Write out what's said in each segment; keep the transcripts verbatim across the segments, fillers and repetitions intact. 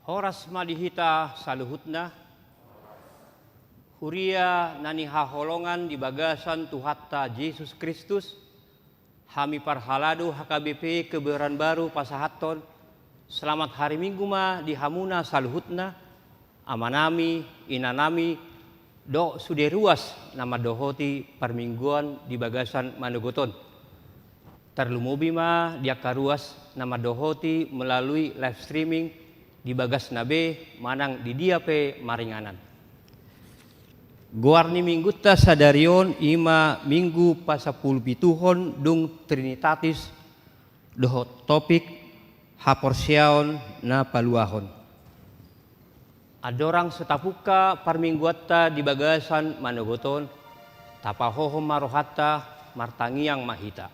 Horas ma di hita saluhutna, huria na nihaholongan di bagasan Tuhanta Jesus Kristus, hami parhalado H K B P Kebayoran Baru pasahathon selamat hari Minggu ma di hamuna saluhutna, amanami, inanami, dohot sude ruas na mandohoti parmingguan di bagasan manogot on. Tarlumobi ma di angka ruas na mandohoti melalui live streaming di bagasna be manang di dia pe maringanan. Goar ni minggunta sadari on i ma Minggu pasampulupituhon dung Trinitatis dohot topik haporseaon na paluahon. Andorang so tapungka parmingguanta di bagasan manogot on, tapahohom ma rohanta, martangiang ma hita.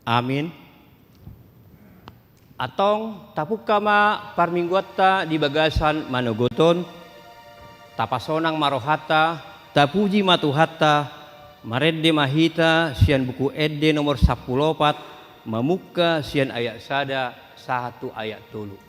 Amin. Antong tapungka ma parmingguanta di bagasan manogot on, tapasonang ma rohanta, tapuji ma Tuhanta, marende ma hita sian Buku Ende nomor sampulu opat, mamungka sian ayat sada sahat tu ayat tolu.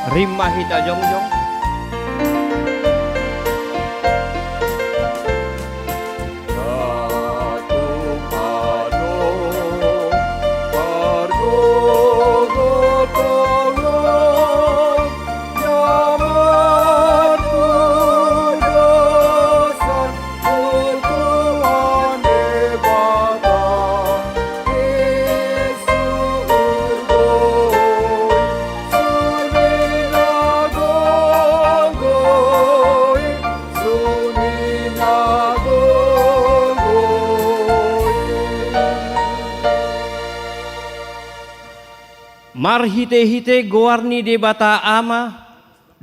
Rima hita jongjong. Marhitehite goar ni Debata Ama,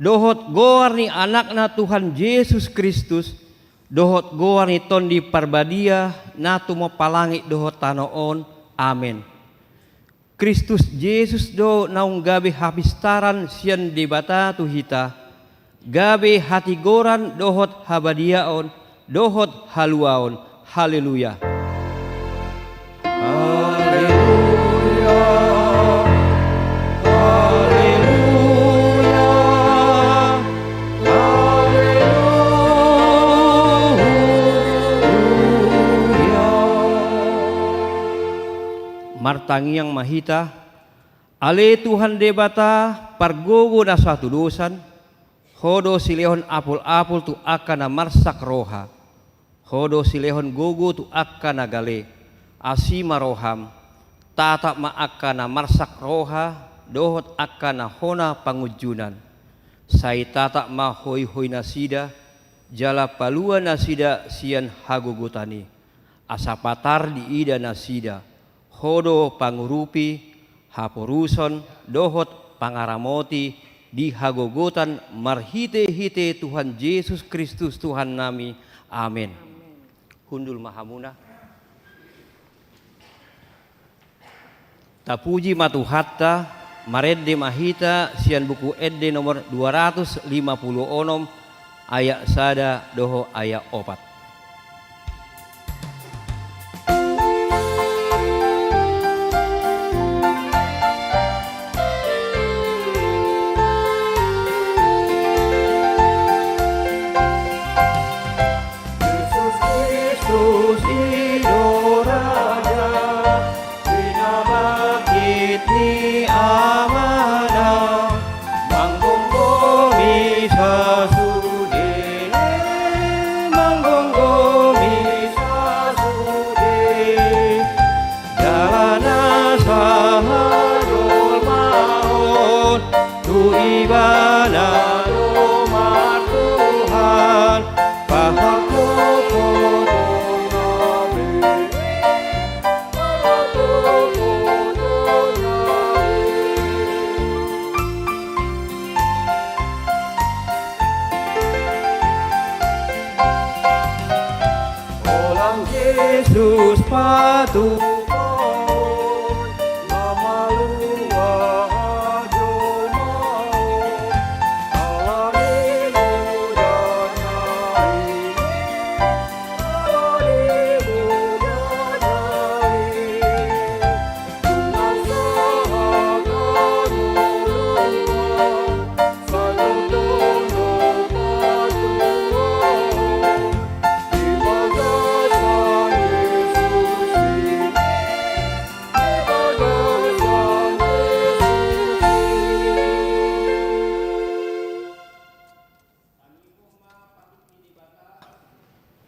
dohot goar ni Anakna Tuhan Jesus Kristus, dohot goar ni Tondi Parbadia, na tumompa langit dohot tano on. Amen. Kristus Jesus do naung gabe hapistaran sian Debata tu hita, gabe hatigoran dohot habadiaon dohot haluaon. Haleluya. Haleluya. Haleluya. Haleluya. Martangiang ma hita. Ale Tuhan Debata, pargogo na so hatudosan, Ho do silehon apulapul tu angka na marsak roha. Ho do silehon gogo tu angka na gale. Asi ma roham, tatap ma angka na marsak roha, dohot angka na hona pangunjunan. Sai tatap ma hoihoi nasida, jala palua nasida sian hagogotan i. Asa patar diida nasida, Ho do pangurupi, haporuson, dohot pangaramoti di hagogotan marhitehite Tuhan Jesus Kristus Tuhannami. Amen. Amen. Hundul ma hamuna. Tapuji ma Tuhanta, marende ma hita sian Buku Ende nomor dua ratus lima puluh onom, ayat sada dohot ayat opat. Jesus Kristus i do Raja, pinabangkit ni Amana, manggomgomi sasude, manggomgomi sasude. Jala na sahajolmaon, tu Ibana do martuhan, pahapothon na be. Holan Jesus patupaon, na malua hajolmaon, ala ni mudana i, ala ni mudana i.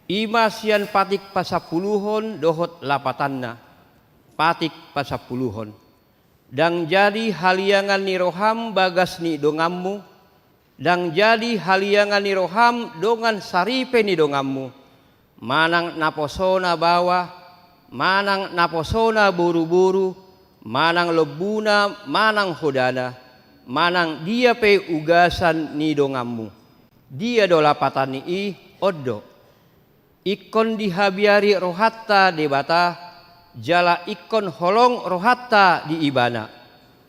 I ma sian patik pasampuluhon dohot lapatanna. Patik pasampuluhon. Ndang jadi haliangan ni roham bagas ni donganmu, ndang jadi haliangan ni roham dongan saripe ni donganmu, manang naposona baoa, manang naposona boruboru, manang lombuna, manang hodana, manang dia pe ugasan ni donganmu. Dia do lapatan ni i? On do. Ingkon dihabiari rohanta Debata, jala ingkon holong rohanta di Ibana.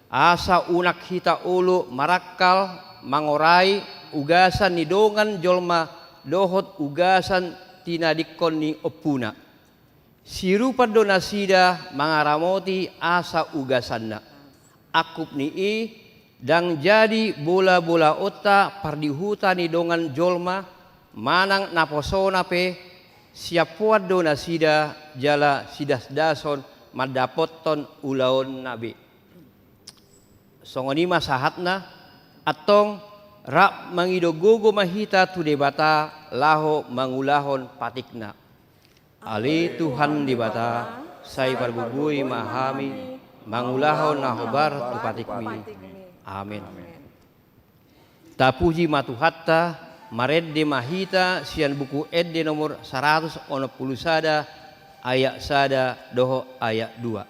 Asa unang hita olo marangkal mangorai ugasan ni dongan jolma dohot ugasan tinadingkon ni ompuna. Sirupan do nasida mangaramoti asa ugasanna. Angkup ni i, ndang jadi bolabolaonta pardihuta ni dongan jolma, manang naposona pe, siampoan do nasida jala sidasdason mandapothon ulaonna be. Songon i ma sahatna. Antong, rap mangido gogo ma hita tu Debata laho mangulahon patikna. Ale Tuhan Debata, sai parbubui ma hami mangulahon na hombar tu patikmi. Amen. Tapuji ma Tuhanta, marende ma hita sian Buku Ende nomor saratus onom pulu sada, ayat sada dohot ayat dua.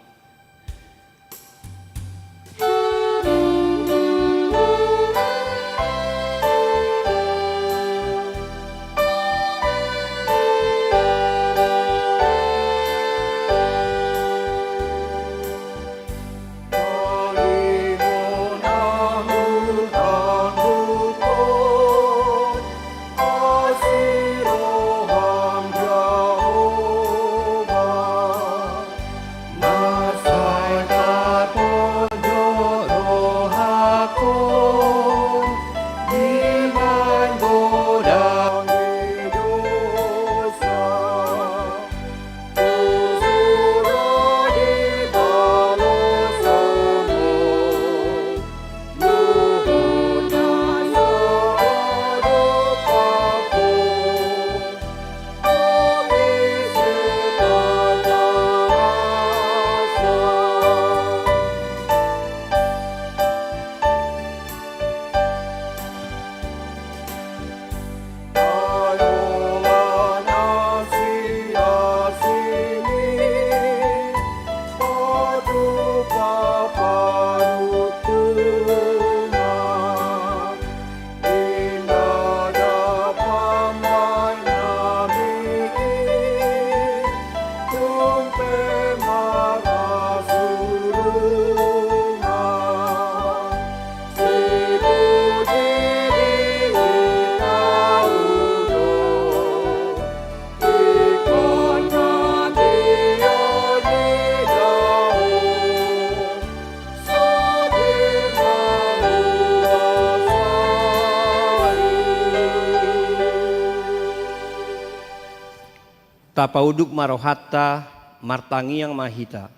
Tapaunduk ma rohanta, martangiang ma hita.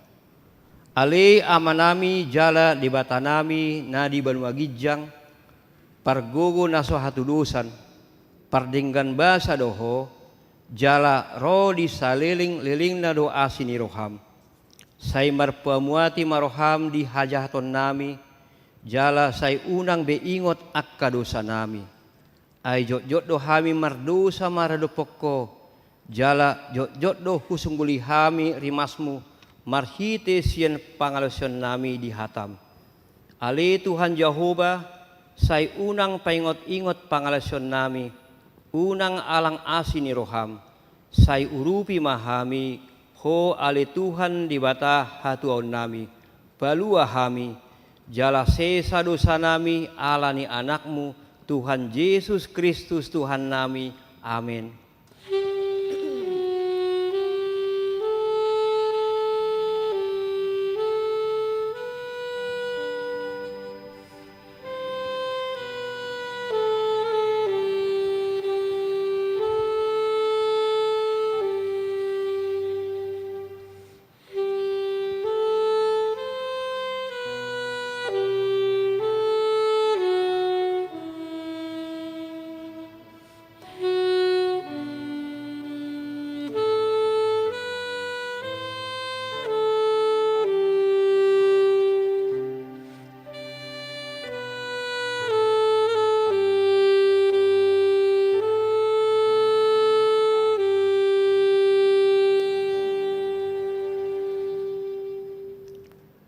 Ale Amanami jala Debatanami na di banua ginjang, pargogo na so hatudosan, pardenggan basa do Ho, jala ro di saleleng-lelengna do asi ni roham. Sai marpamuati ma roham di hajahatonnami, jala sai unang be ingot angka dosanami. Ai jotjot do hami mardosa maradophon Ho, jala jotjot do husungguli hami rimasmu marhite sian pangalaosionnami di hatam. Ale Tuhan Jahowa, sai unang paingot-ingot pangalaosionnami, unang alang asi ni roham, sai urupi ma hami, Ho ale Tuhan Debata hatuaonnami, palua hami, jala sesa dosanami ala ni Anakmu, Tuhan Jesus Kristus Tuhannami. Amen.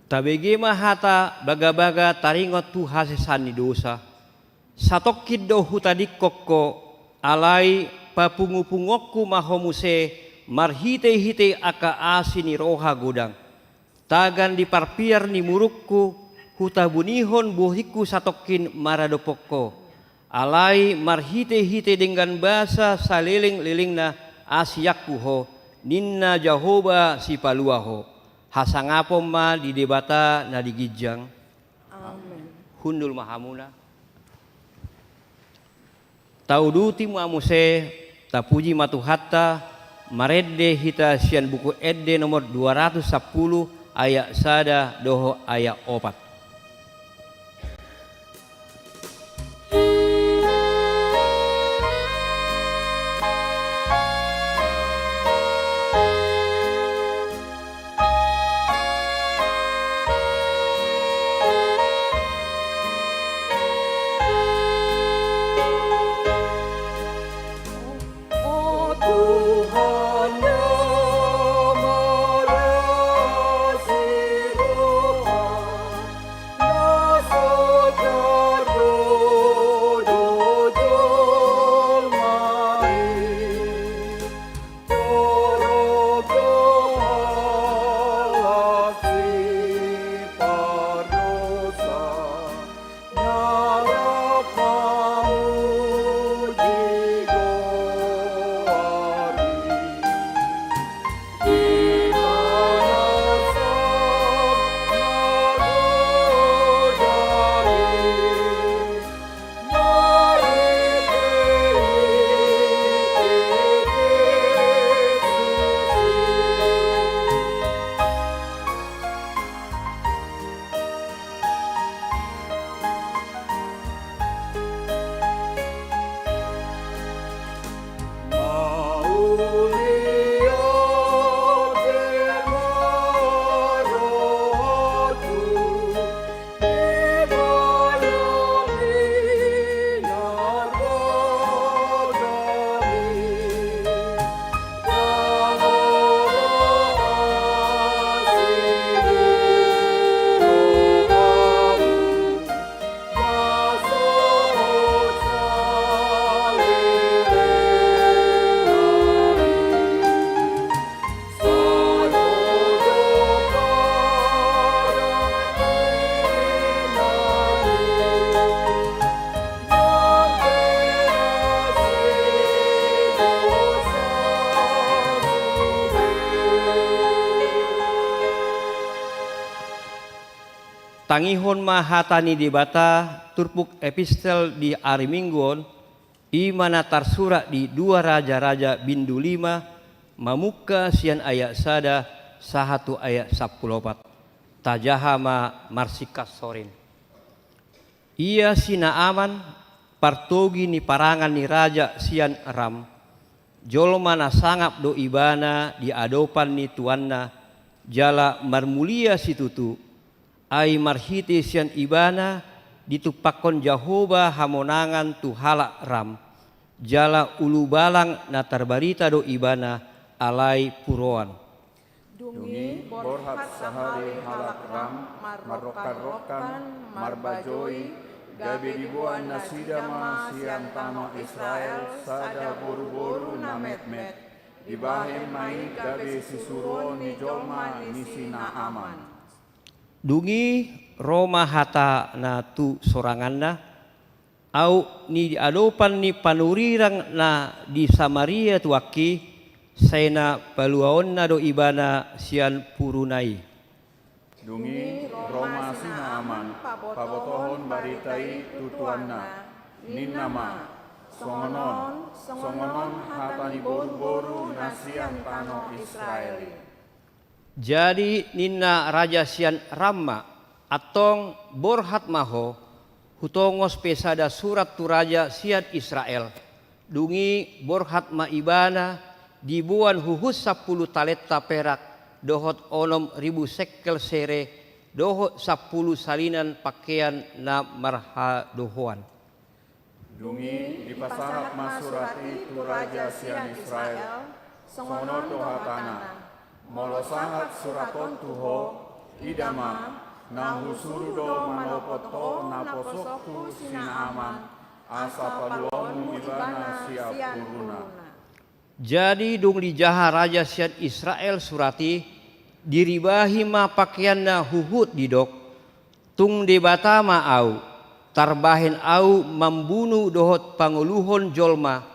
Tabege ma hata bagabaga taringot tu hasesaan ni dosa. Satongkin do hutadingkon Ho, alai papungupunguonku ma Ho muse marhitehite angka asi ni roha godang. Tagan di parpiar ni murukku, hutabunihon bohingku satongkin maradophon Ho. Alai marhitehite denggan basa saleleng-lelengna asianku Ho, ninna Jahowa Sipalua Ho. Hasangapon ma di Debata na di ginjang. Amen. Hundul ma hamuna. Tauduti ma muse, tapuji ma Tuhanta, marende hita sian Buku Ende nomor dua ratus sampulu, ayat sada dohot ayat opat. Tangihon ma hata ni Debata, turpuk epistel di ari Minggu on, i ma na tarsurat di dua Raja-raja bindu lima, Mamungka sian ayat sada sahat tu ayat sampulu opat. Tajaha ma marsingkat sorin. Ia si Naaman, partogi ni parangan ni raja sian Ram, jolma na sangap do ibana di adopan ni tuanna, jala marmulia situtu, ai marhite sian ibana ditumpakkon Jahowa hamonangan tu halak Ram, jala ulubalang na tarbarita do ibana, alai puroan. Dung i borhat sahali halak Ram marrongkanrongkan, marbajoi, gabe diboan nasida ma sian tano Israel sada boruboru na metmet, dibahen ma i gabe sisuruon ni jolma ni si Naaman. Dung i ro ma hatana tu soranganna, aut ni adopan ni panurirang na di Samaria tu angki, sai na paluaonna do ibana sian puruna i. Dung i ro ma si Naaman pabotohon barita i tu tuanna, ninna ma, songon on, songon on hata ni boruboru na sian tano Israel i. Jadi ninna raja sian Ram ma, antong borhat ma ho, hutongos pe sada surat tu raja sian Israel. Dung i borhat ma ibana, diboan huhut sampulu talenta perak, dohot onom ribu sekel sere, dohot sampulu salinan pangkean na marhadohoan. Dung i dipasahat ma surat i tu raja sian Israel, songon on do hatana, molo sahat surat on tu ho, ida ma, na husuru do manopot ho naposongku si Naaman, asa paluaonmu ibana sian puruna. Jadi dung dijaha raja sian Israel surat i, diribahi ma pangkeanna huhut didok, tung Debata ma ahu, tarbahen ahu mambunu dohot pangoluhon jolma,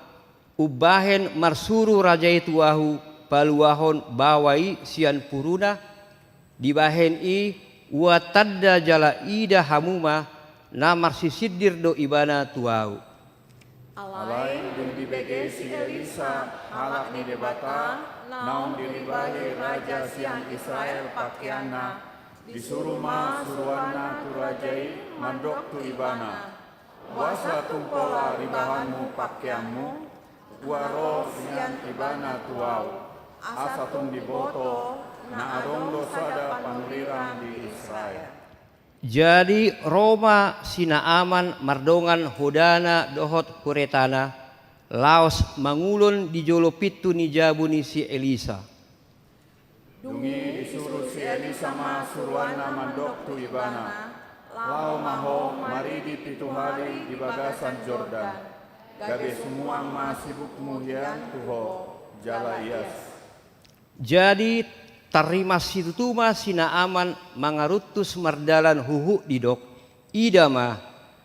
umbahen marsuru raja i tu ahu paluahon baoa i sian puruna, dibahen i ua tanda jala ida hamu ma, na marsisindir do ibana tu ahu. Alai dung dibege si Elisa halak ni Debata naung diribahi raja sian Israel pangkeanna, disuru ma suruanna tu raja i mandok tu ibana, boasa tung pola ribahanmu pangkeanmu, ua ro sian ibana tu ahu, asa tung diboto na adong do sada panurirang di Israel. Jadi ro ma si Naaman mardongan hodana dohot huretana, laos mangulon di jolo pintu ni jabu ni si Elisa. Dung i disuru si Elisa ma suruanna mandok tu ibana, laho ma ho maridi pitu hali di bagasan Jordan, gabe sumuang ma sibukmu hian tu ho, jala ias. Jadi tarrimas situtu ma si Naaman mangaruntus mardalan huhut didok, ida ma,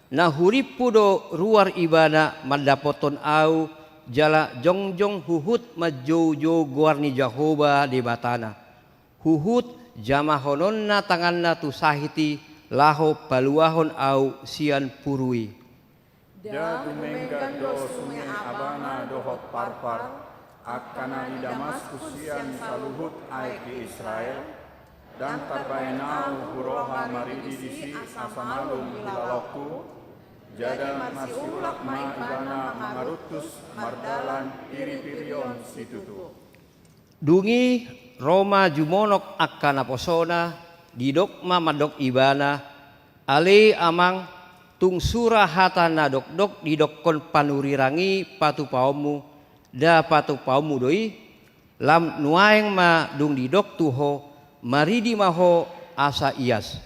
na hurimpu do ruar ibana mandapothon ahu, jala jongjong huhut manjoujou goar ni Jahowa Debatana, huhut jamahononna tanganna tu sahit i laho paluahon ahu sian puru i. Nda dumenggan do sunge abana dohot parpar, angka na di Damaskus sian saluhut aek di Israel? Ndang tarbahen ahu huroha maridi disi asa malum hilalongku? Jala marsiulak ma ibana mangaruntus mardalan piripiri on situtu. Dung i ro ma jumonok angka naposona, didok ma mandok ibana, ale amang, tung sura hata na dokdok didokkon panurirang i patupaonmu, nda patupaonmu do i? Lam nuaeng ma dung didok tu ho, maridi ma ho asa ias.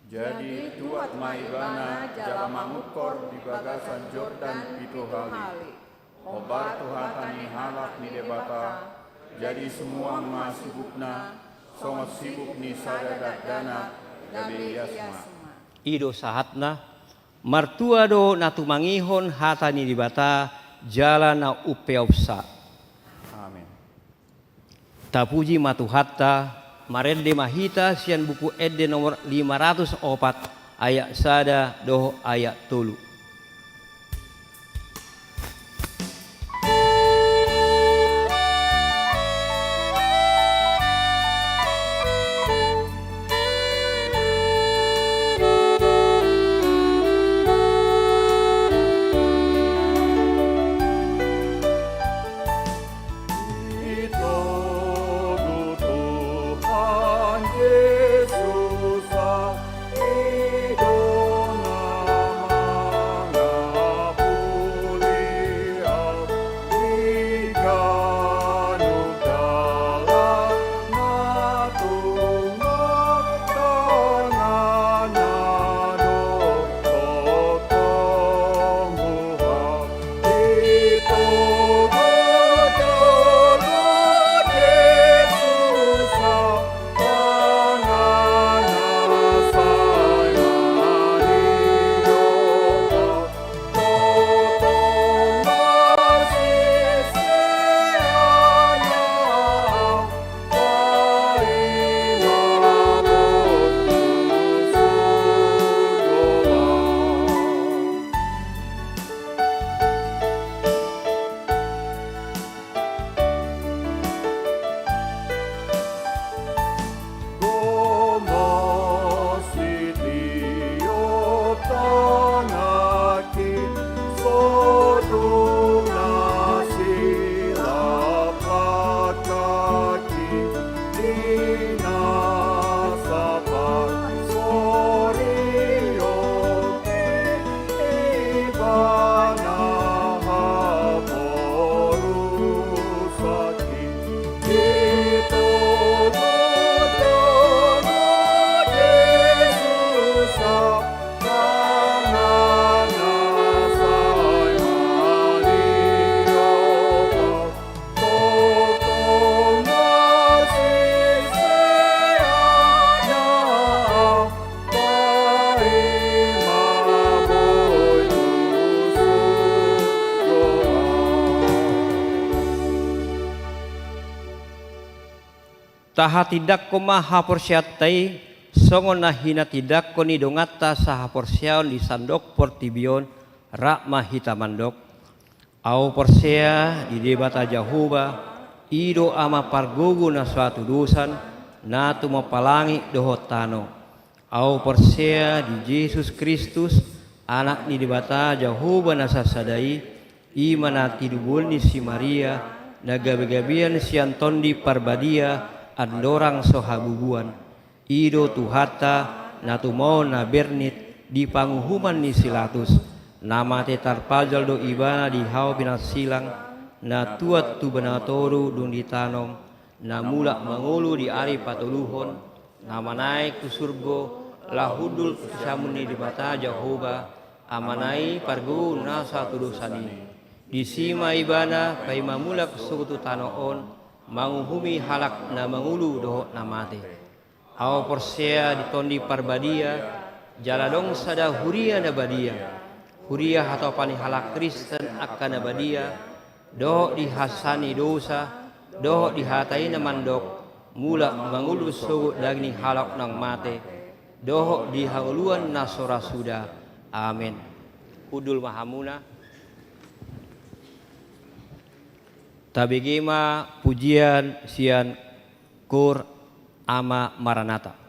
Jadi tuat ma ibana jala mangungkor di bagasan Jordan pitu hali, hombar tu hata ni halak ni Debata, jadi sumuang ma sibukna, songon sibuk ni sada dakdanak, gabe ias ma. I do sahatna. Martua do na tumangihon hata ni Debata, jala na umpeopsa. Amen. Tapuji ma Tuhanta. Marende ma hita sian Buku Ende nomor lima ratus opat, ayat sada dohot ayat tolu. Tahatindangkon ma haporseaonta i, songon na hinatindangkon ni donganta sahaporseaon di sandok portibi on, rap ma hita mandok. Ahu porsea di Debata Jahowa, i do Ama pargogo na so hatudosan, na tumompa langit dohot tano. Ahu porsea di Jesus Kristus, Anak ni Debata Jahowa na sasada i, i ma na tinubuhon ni si Maria, na gabegabean sian Tondi Parbadia, andorang so habubuan. I do Tuhanta, na tumaon na bernit di panguhuman ni si Latus, na mate tarpajal do ibana di hau pinarsilang, na tuat tu banua toru dung ditanom, na mulak mangolu di ari patoluhon, na manaek tu surgo, laho hundul tu siamun ni Debata Jahowa, Amana i pargogo na so hatudosan i. Disi ma ibana paima mulak sogot tu tano on, manguhumi halak na mangolu dohot na mate. Ahu porsea di Tondi Parbadia, jala adong sada huria na badia. Huria hatopan ni halak Kristen angka na badia, dohot di hasesaan ni dosa, dohot di hata i na mandok, mulak mangolu sogot daging ni halak naung mate, dohot di hangoluan na so ra suda. Amen. Hundul ma hamuna. Tabege ma pujian sian Koor Ama Maranatha.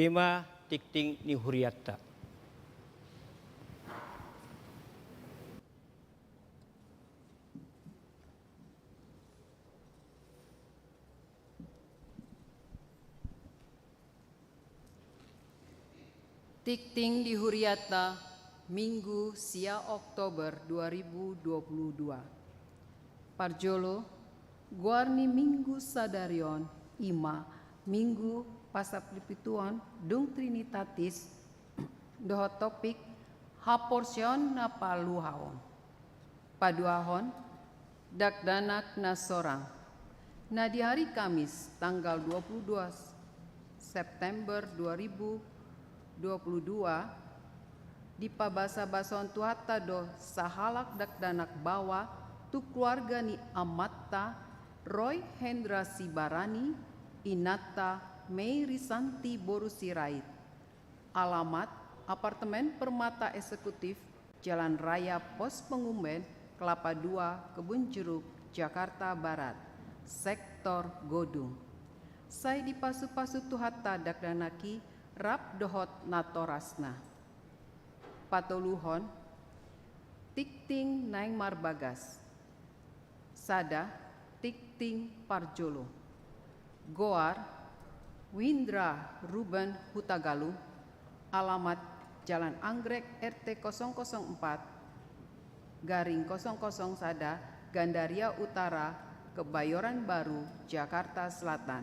I ma tingting ni hurianta. Tingting di hurianta, Minggu sia Oktober dua ribu dua puluh dua. Parjolo, goar ni Minggu sadari on i ma Minggu Pasapitupituhon dung Trinitatis, dohot topik haporseaon na paluahon. Paduahon, dakdanak na sorang. Na di hari Kamis tanggal dua puluh dua September dua ribu dua puluh dua, dipabasabasahon Tuhanta do sahalak dakdanak baoa tu keluarga ni amanta Roy Hendra Sibarani, inanta Mei Risanti boru Sirait. Alamat, Apartemen Permata Eksekutif, Jalan Raya Pos Pengumben, Kelapa Dua, Kebun Jeruk, Jakarta Barat, Sektor Godung. Sai dipasupasu Tuhanta dakdanak i rap dohot natorasna. Patoluhon, tingting naeng marbagas. Sada, tingting parjolo. Goar, Windra Ruben Hutagalung, alamat Jalan Anggrek R T kosong kosong empat garing kosong kosong sada, Gandaria Utara, Kebayoran Baru, Jakarta Selatan.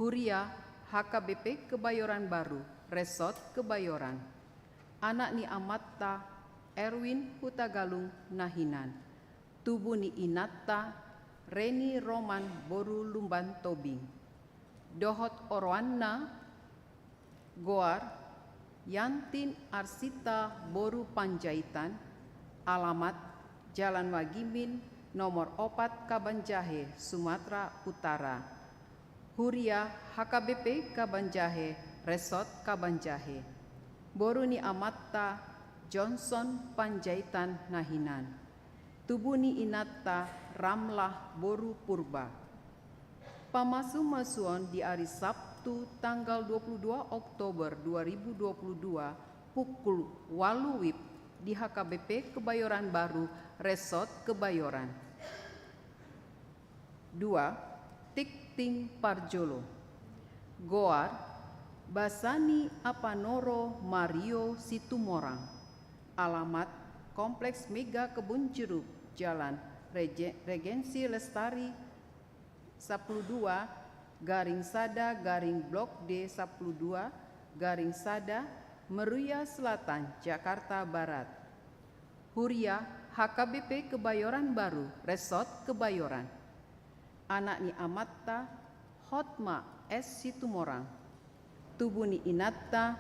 Huria, H K B P Kebayoran Baru, Resort Kebayoran. Anak ni amanta Erwin Hutagalung na hinan. Tubu ni inanta Reni Roman boru Lumban Tobing. Dohot oroanna, goar, Yantin Arsita boru Panjaitan, alamat Jalan Wagimin nomor opat, Kabanjahe, Sumatera Utara. Huria, H K B P Kabanjahe, Resort Kabanjahe. Boru ni amanta Johnson Panjaitan na hinan. Tubu ni inanta Ramlah boru Purba. Pamasumasuon di ari Sabtu tanggal dua puluh dua Oktober dua ribu dua puluh dua, pukul ualu WIB di H K B P Kebayoran Baru, Resort Kebayoran. Dua, tingting parjolo. Goar, Basani Apanoro Mario Situmorang. Alamat, Kompleks Mega Kebun Jeruk, Jalan Reje-, Regensi Lestari, sapuluh dua garing sada garing Blok D sapuluh dua garing sada, Meruya Selatan, Jakarta Barat. Huria, H K B P Kebayoran Baru, Resort Kebayoran. Anak ni amanta Hotma S Situmorang. Tubu ni inanta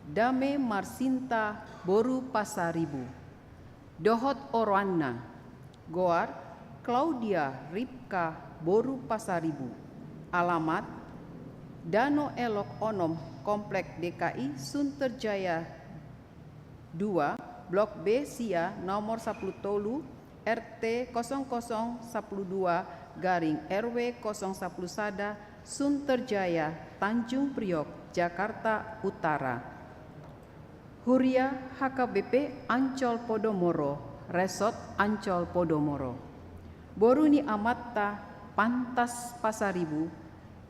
Dame Marsinta boru Pasaribu. Dohot oroanna, goar, Claudia Ripka boru Pasaribu. Alamat, Dano Elok onom, Komplek D K I Sunterjaya dua, Blok B sia, nomor sapuluh tolu, R T kosong kosong sapuluh dua garing R W kosong sapuluh sada, Sunterjaya, Tanjung Priok, Jakarta Utara. Huria, H K B P Ancol Podomoro, Resort Ancol Podomoro. Boru ni amanta Pantas Pasaribu,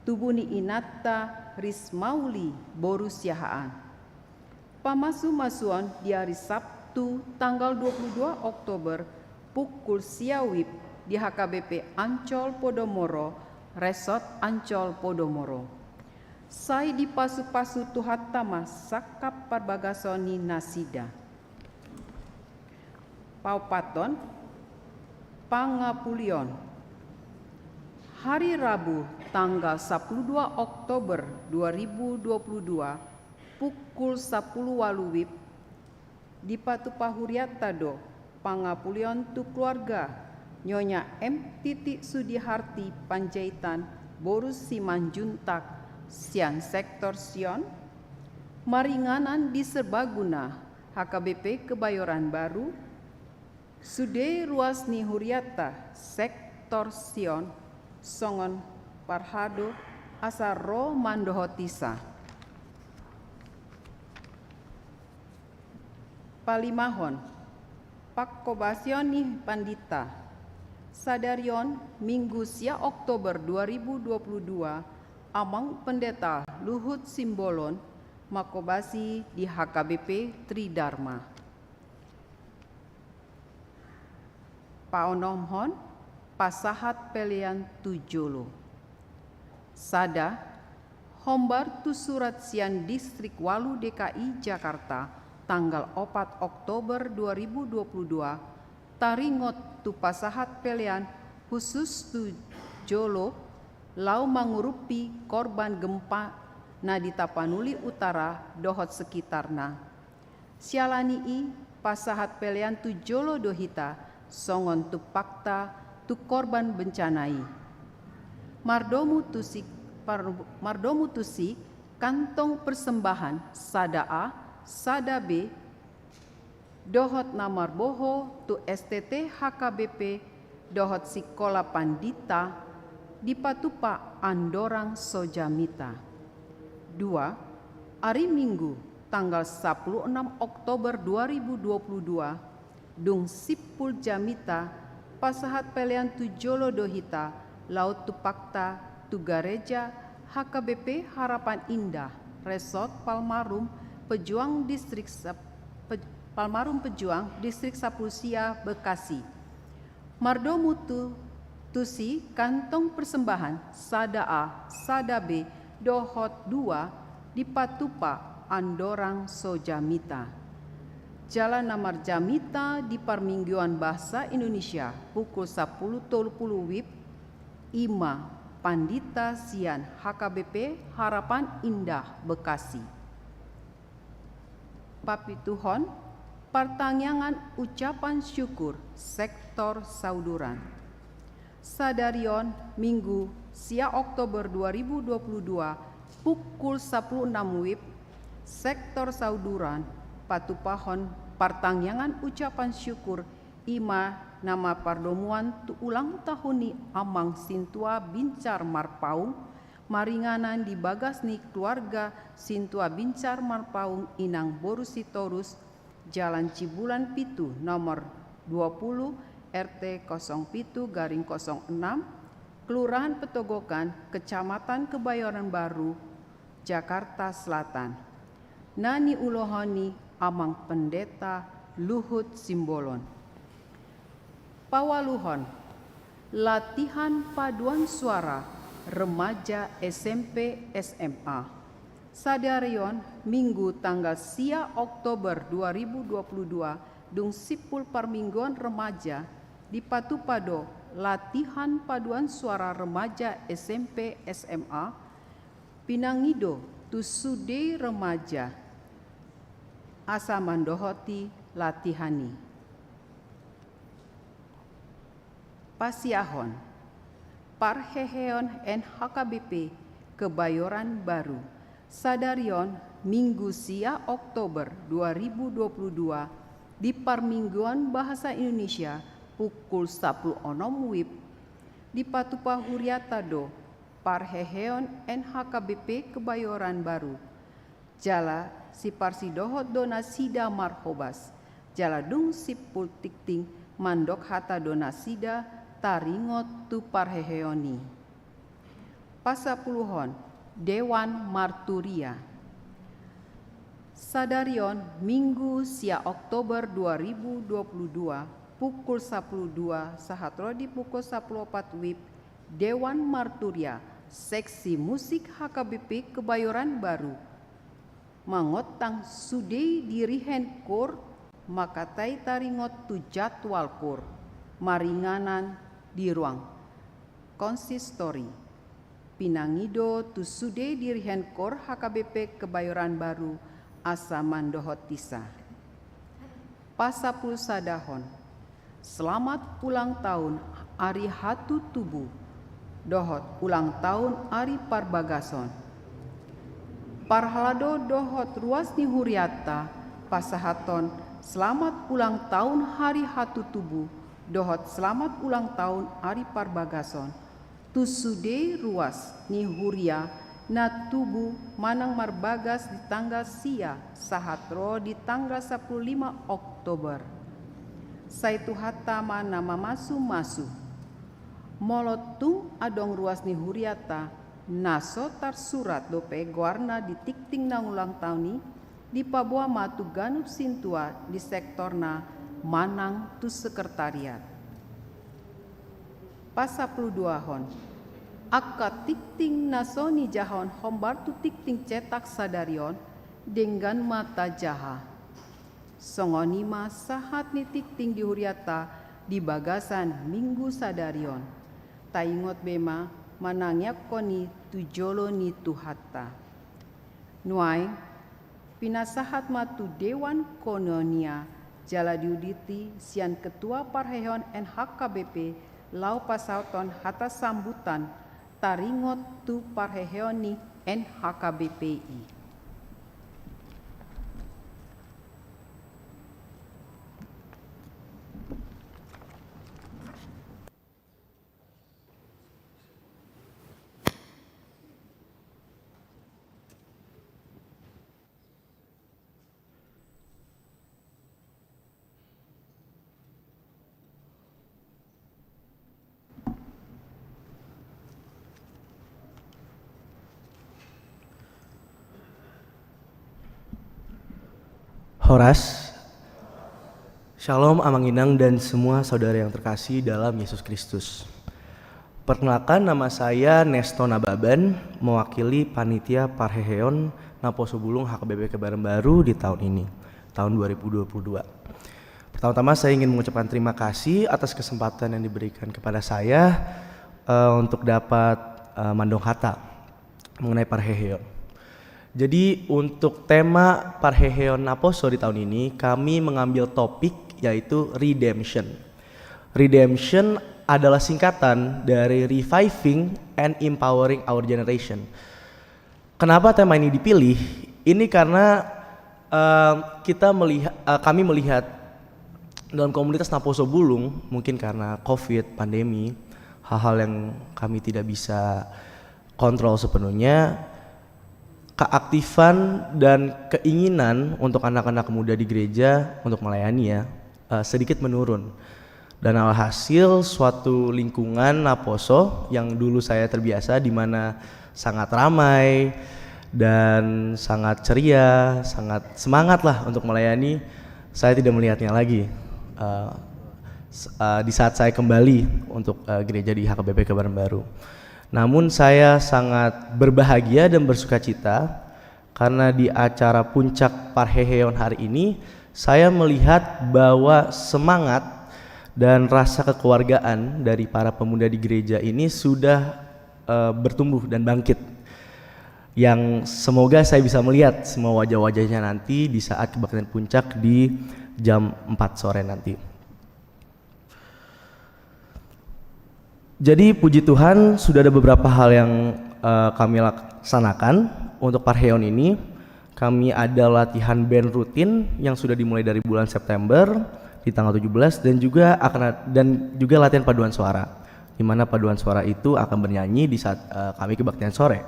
tubu ni inanta Rismauli boru Siahaan. Pamasumasuon di ari Sabtu tanggal dua puluh dua Oktober pukul sia WIB di H K B P Ancol Podomoro, Resort Ancol Podomoro. Sai dipasupasu Tuhanta ma sangkap parbagason ni nasida. Paopathon, pangapulion. Hari Rabu tanggal sapuluh dua Oktober dua ribu dua puluh dua, pukul sapuluh ualu WIB, dipatupa hurianta do pangapulion tu keluarga Nyonya M Titi Sudiharti Panjaitan boru Simanjuntak sian Sektor Sion, maringanan di Serbaguna H K B P Kebayoran Baru, sude ruas ni hurianta Sektor Sion, songon parhado asa ro mandohotisa. Palimahon, panghobasion ni pandita. Sadari on, Minggu sia Oktober dua ribu dua puluh dua, Amang Pendeta Luhut Simbolon manghobasi di H K B P Tridharma. Paonomhon, pasahat pelean tu jolo. Sada, hombar tu surat sian Distrik Walu D K I Jakarta, tanggal opat Oktober dua ribu dua puluh dua, taringot tu pasahat pelean khusus tu jolo, laho manguruppi korban gempa na di Tapanuli Utara dohot sekitarna. Siala ni i, pasahat pelean tu jolo do hita, songon tumpakta tu korban bencana i. Mardomu tusi, par-, mardomu tusi, kantong persembahan sada A, sada B, dohot na marboho tu S T T H K B P dohot Sikola Pandita dipatupa andorang so jamita. Dua, ari Minggu, tanggal sapuluh enam Oktober dua ribu dua puluh dua, dung simpul jamita, pasahat pelean tu jolo do hita, laho tumpakta tu gareja H K B P Harapan Indah, Resort Palmarum Pejuang Distrik Sap-, Pe-, Palmarum Pejuang, Distrik Sapuluh Sia, Bekasi. Mardomu tu-, tusi kantong persembahan sada A, sada B, dohot dua dipatupa andorang so jamita. Jala na marjamita di parmingguan bahasa Indonesia pukul sapuluh tolu puluh WIB, i ma pandita sian H K B P Harapan Indah Bekasi. Papituhon, partangiangan ucapan syukur sektor Sauduran. Sadari on, Minggu, sia Oktober dua ribu dua puluh dua, pukul sapuluh enam WIB, sektor Sauduran patupahon partangiangan ucapan syukur, i ma na marpardomuan tu ulang tahun ni Amang Sintua Bincar Marpaung, maringanan di bagas ni keluarga Sintua Bincar Marpaung, Inang boru Sitorus, Jalan Cibulan pitu, nomor dua puluh, R T kosong pitu garing kosong enam, Kelurahan Petogokan, Kecamatan Kebayoran Baru, Jakarta Selatan. Na niulahon ni Amang Pendeta Luhut Simbolon. Paualuhon, latihan paduan suara remaja S M P S M A. Sadari on, Minggu, tanggal sia Oktober dua ribu dua puluh dua, dung simpul parmingguan remaja, dipatupa do latihan paduan suara remaja S M P S M A, pinangido tu sude remaja asa mandohoti latihan i. Pasiahon, parheheon N H K B P Kebayoran Baru. Sadari on, Minggu sia Oktober dua ribu dua puluh dua, di parmingguan bahasa Indonesia pukul sapuluh onom WIB, dipatupa huriata do parheheon N H K B P Kebayoran Baru. Jala siparsidohot do nasida marhobas, jala dung simpul tingting mandok hata do nasida taringot tu parheheon i. Pasapuluhon, Dewan Marturia. Sadari on, Minggu sia Oktober dua ribu dua puluh dua, pukul sapuluh dua sahat ro di pukul sapuluh opat WIB, Dewan Marturia, Seksi Musik H K B P Kebayoran Baru, mangondang sude dirihen kor mangkatai taringot tu jadwal kor maringanan di ruang konsistori. Pinangido tu sude dirihen kor H K B P Kebayoran Baru asa mandohotisa. Pasapuluh sadahon, selamat ulang tahun ari hatutubu dohot ulang tahun ari parbagason. Parhalado dohot ruas ni hurianta pasahathon selamat ulang tahun ari hatutubu dohot selamat ulang tahun ari parbagason tu sude ruas ni huria Na tubu manang marbagas di tanggal sia sahat ro di tanggal sampulu lima Oktober. Sai Tuhanta ma na mamasu-masu. Molo tung adong ruas ni huriata na so tarsurat dope goarna di tingting na ulang taon i, dipaboa ma tu ganup sintua di sektorna manang tu sekretariat. Pasampuluduahon. Angka tingting na so nijahahon hombar tu tingting cetak sadari on, denggan ma tajaha. Songon i ma sahat ni tingting di huriata di bagasan minggu sadari on. Taingot be ma manangiangkon i tu jolo ni Tuhanta. Nuaeng, pinasahat ma tu Dewan Koinonia jala diuditi sian Ketua Parheheon N H K B P laho pasahathon hata sambutan taringot tu parheheon ni N H K B P i. Horas. Shalom, Amang Inang, dan semua saudara yang terkasih dalam Yesus Kristus. Perkenalkan, nama saya Nesto Nababan, mewakili Panitia Parheheon Naposo Bulung H K B P Kebaran Baru di tahun ini, tahun dua ribu dua puluh dua. Pertama-tama, saya ingin mengucapkan terima kasih atas kesempatan yang diberikan kepada saya, eh, untuk dapat, eh, mandok hata mengenai parheheon. Jadi, untuk tema parheheon Naposo di tahun ini, kami mengambil topik yaitu redemption. Redemption adalah singkatan dari reviving and empowering our generation. Kenapa tema ini dipilih? Ini karena, eh, kita melihat, eh, kami melihat dalam komunitas Naposo Bulung, mungkin karena covid, pandemi, hal-hal yang kami tidak bisa kontrol sepenuhnya, keaktifan dan keinginan untuk anak-anak muda di gereja untuk melayani, ya, eh, sedikit menurun. Dan alhasil, suatu lingkungan Naposo yang dulu saya terbiasa, di mana sangat ramai dan sangat ceria, sangat semangat lah untuk melayani, saya tidak melihatnya lagi, eh, s-, eh, di saat saya kembali untuk, eh, gereja di H K B P Kebaran Baru. Namun, saya sangat berbahagia dan bersukacita karena di acara puncak parheheon hari ini, saya melihat bahwa semangat dan rasa kekeluargaan dari para pemuda di gereja ini sudah, eh, bertumbuh dan bangkit. Yang semoga saya bisa melihat semua wajah-wajahnya nanti di saat kebaktian puncak di jam empat sore nanti. Jadi, puji Tuhan, sudah ada beberapa hal yang, eh, kami laksanakan untuk parheheon ini. Kami ada latihan band rutin yang sudah dimulai dari bulan September di tanggal tujuh belas, dan juga akan ad-, dan juga latihan paduan suara, di mana paduan suara itu akan bernyanyi di saat, eh, kami kebaktian sore.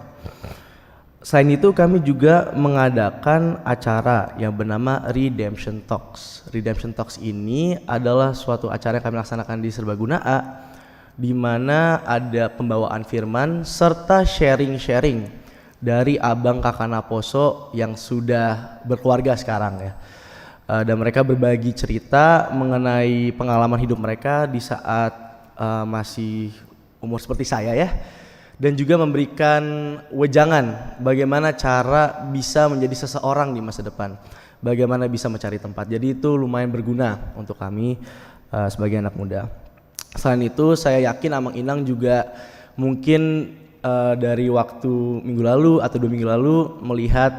Selain itu, kami juga mengadakan acara yang bernama Redemption Talks. Redemption Talks ini adalah suatu acara yang kami laksanakan di Serbaguna A, di mana ada pembawaan firman serta sharing-sharing dari abang kakak Naposo yang sudah berkeluarga sekarang, ya. Eh, dan mereka berbagi cerita mengenai pengalaman hidup mereka di saat, eh, masih umur seperti saya, ya, dan juga memberikan wejangan bagaimana cara bisa menjadi seseorang di masa depan, bagaimana bisa mencari tempat. Jadi, itu lumayan berguna untuk kami, eh, sebagai anak muda. Selain itu, saya yakin Amang Inang juga mungkin, eh, dari waktu minggu lalu atau dua minggu lalu melihat,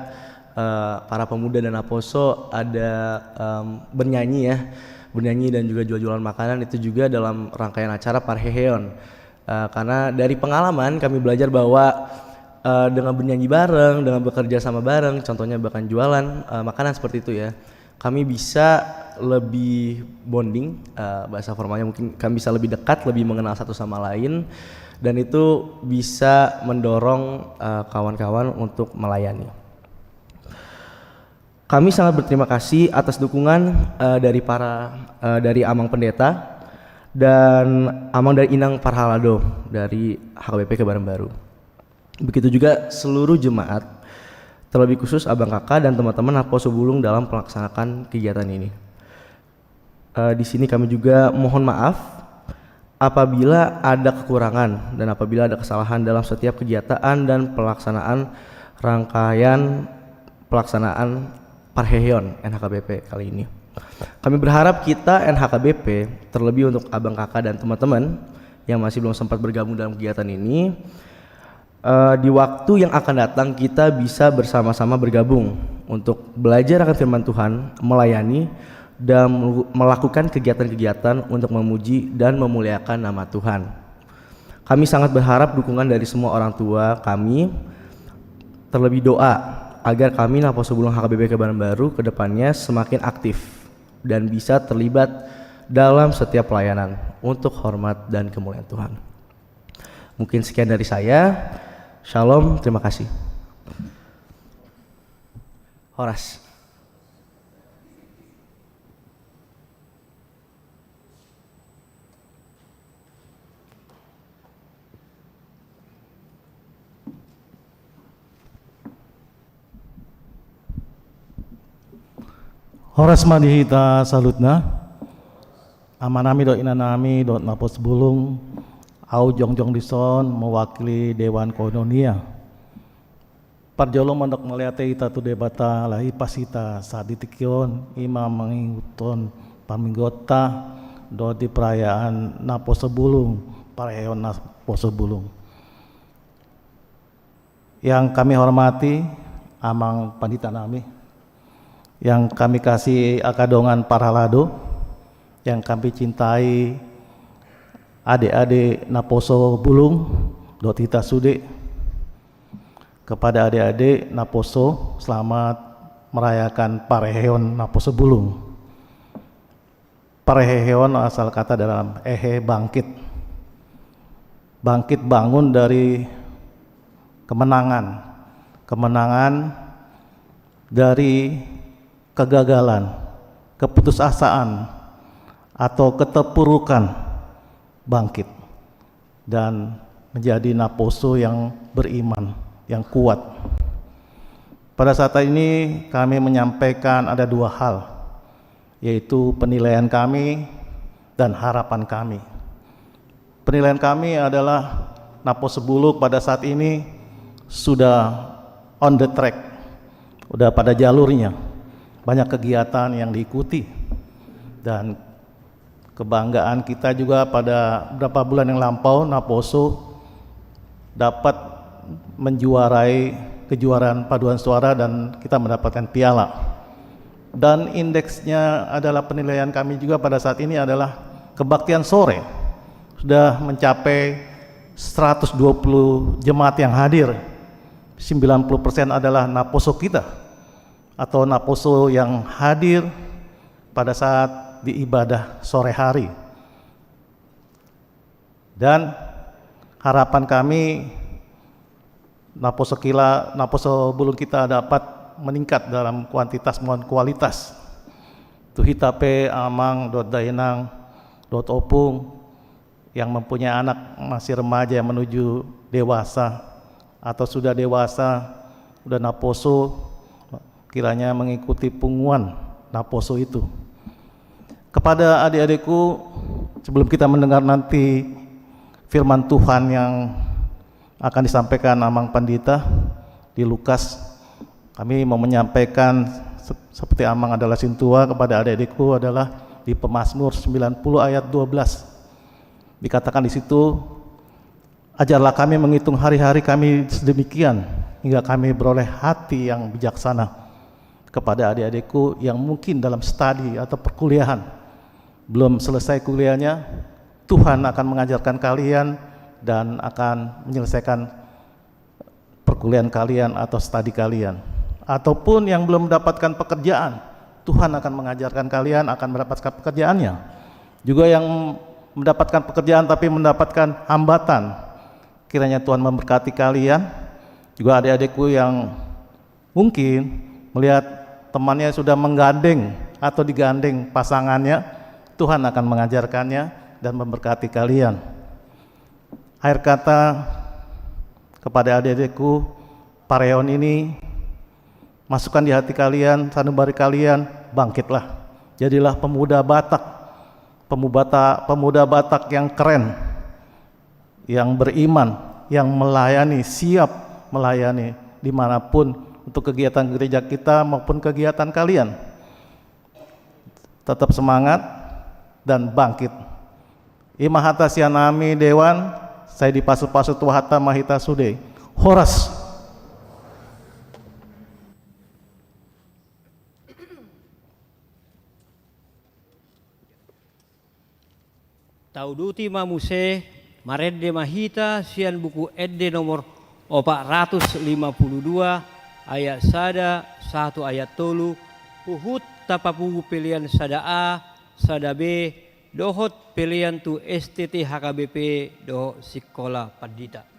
eh, para pemuda dan Naposo ada, em, bernyanyi, ya, bernyanyi dan juga jual-jualan makanan, itu juga dalam rangkaian acara parheheon. Eh, karena dari pengalaman kami belajar bahwa, eh, dengan bernyanyi bareng, dengan bekerja sama bareng, contohnya bahkan jualan, eh, makanan seperti itu, ya, kami bisa lebih bonding, eh, bahasa formalnya mungkin kami bisa lebih dekat, lebih mengenal satu sama lain, dan itu bisa mendorong, eh, kawan-kawan untuk melayani. Kami sangat berterima kasih atas dukungan, eh, dari para, eh, dari Amang Pendeta dan Amang dan Inang Parhalado dari H K B P Kebaran Baru. Begitu juga seluruh jemaat, terlebih khusus Abang Kakak dan teman-teman Naposo Bulung dalam melaksanakan kegiatan ini. Eh, di sini kami juga mohon maaf apabila ada kekurangan dan apabila ada kesalahan dalam setiap kegiatan dan pelaksanaan rangkaian pelaksanaan parheheon N H K B P kali ini. Kami berharap kita N H K B P, terlebih untuk Abang Kakak dan teman-teman yang masih belum sempat bergabung dalam kegiatan ini, eh, di waktu yang akan datang kita bisa bersama-sama bergabung untuk belajar akan firman Tuhan, melayani, dan melu-, melakukan kegiatan-kegiatan untuk memuji dan memuliakan nama Tuhan. Kami sangat berharap dukungan dari semua orang tua kami, terlebih doa agar kami Naposo Bulung H K B P Kebaran Baru ke depannya semakin aktif dan bisa terlibat dalam setiap pelayanan untuk hormat dan kemuliaan Tuhan. Mungkin sekian dari saya. Shalom, terima kasih. Horas. Horas ma di hita saluhutna. Amanami dohot inanami dohot Naposo Bulung, ahu jongjong dison mewakili Dewan Koinonia. Parjolo mandok mauliate hita tu Debata, laho ipas hita sahat di tingki on, i ma mangihuthon parmingguonta dohot di perayaan Naposo Bulung, parheheon Naposo Bulung. Yang kami hormati Amang Pandita nami, yang kami kasih angka dongan parhalado, yang kami cintai adik-adik Naposo Bulung, dohot hita sude. Kepada adik-adik Naposo, selamat merayakan parheheon Naposo Bulung. Parheheon asal kata dalam hehe, bangkit. Bangkit bangun dari kemenangan. Kemenangan dari kegagalan, keputusasaan, atau keterpurukan, bangkit dan menjadi naposo yang beriman, yang kuat. Pada saat ini kami menyampaikan ada dua hal, yaitu penilaian kami dan harapan kami. Penilaian kami adalah Naposo Bulung pada saat ini sudah on the track, sudah pada jalurnya. Banyak kegiatan yang diikuti dan kebanggaan kita juga pada beberapa bulan yang lampau, Naposo dapat menjuarai kejuaraan paduan suara dan kita mendapatkan piala. Dan indeksnya adalah, penilaian kami juga pada saat ini adalah kebaktian sore. Sudah mencapai seratus dua puluh jemaat yang hadir. Sembilan puluh persen adalah naposo kita atau naposo yang hadir pada saat di ibadah sore hari. Dan harapan kami, naposo kila-, Naposo Bulung kita dapat meningkat dalam kuantitas maupun kualitas. Tu hita pe, amang dohot dainang dohot opung, yang mempunyai anak masih remaja menuju dewasa atau sudah dewasa, sudah naposo, kiranya mengikuti punguan naposo itu. Kepada adik-adikku, sebelum kita mendengar nanti firman Tuhan yang akan disampaikan Amang Pandita di Lukas, kami mau menyampaikan se-, seperti Amang adalah sintua, kepada adik-adikku adalah di Pemazmur sembilan puluh ayat dua belas. Dikatakan di situ, "Ajarlah kami menghitung hari-hari kami sedemikian, hingga kami beroleh hati yang bijaksana." Kepada adik-adikku yang mungkin dalam studi atau perkuliahan, belum selesai kuliahnya, Tuhan akan mengajarkan kalian dan akan menyelesaikan perkuliahan kalian atau studi kalian. Ataupun yang belum mendapatkan pekerjaan, Tuhan akan mengajarkan kalian, akan mendapatkan pekerjaannya. Juga yang mendapatkan pekerjaan tapi mendapatkan hambatan, kiranya Tuhan memberkati kalian. Juga adik-adikku yang mungkin melihat temannya sudah menggandeng atau digandeng pasangannya, Tuhan akan mengajarkannya dan memberkati kalian. Akhir kata, kepada adik-adikku, pareon ini, masukkan di hati kalian, sanubari kalian, bangkitlah. Jadilah pemuda Batak, pemuda, pemuda Batak yang keren, yang beriman, yang melayani, siap melayani dimanapun untuk kegiatan gereja kita maupun kegiatan kalian. Tetap semangat dan bangkit. I ma hata sian hami dewan, sai dipasu-pasu Tuhanta ma hita sude. Horas. Tauduti ma muse, marende ma hita sian Buku Ende nomor opat ratus lima puluh dua, ayat sada sahat tu ayat tolu, huhut tapapungu pelean sada A, sada B, dohot pelean tu S T T H K B P dohot Sikola Pandita.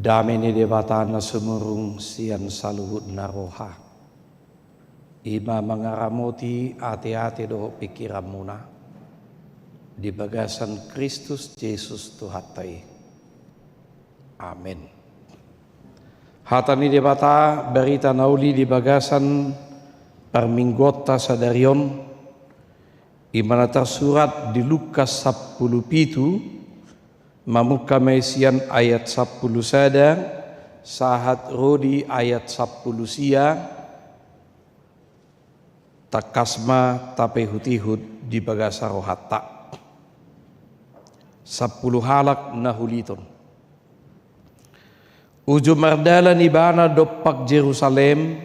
Dame ni Debata na sumurung sian saluhut na roha, i ma mangaramoti ateate dohot pingkiranmuna di bagasan Kristus Jesus Tuhanta i. Amen. Hata ni Debata, barita na uli di bagasan parmingguonta sadari on, i ma na tarsurat di Lukas sampulu pitu, mamungka ma i sian ayat sampulu sada sahat ro di ayat sampulu sia. Tangkas ma tapaihutihut di bagasan rohanta. Sampulu halak na huliton. Uju mardalan ibana dompak Jerusalem,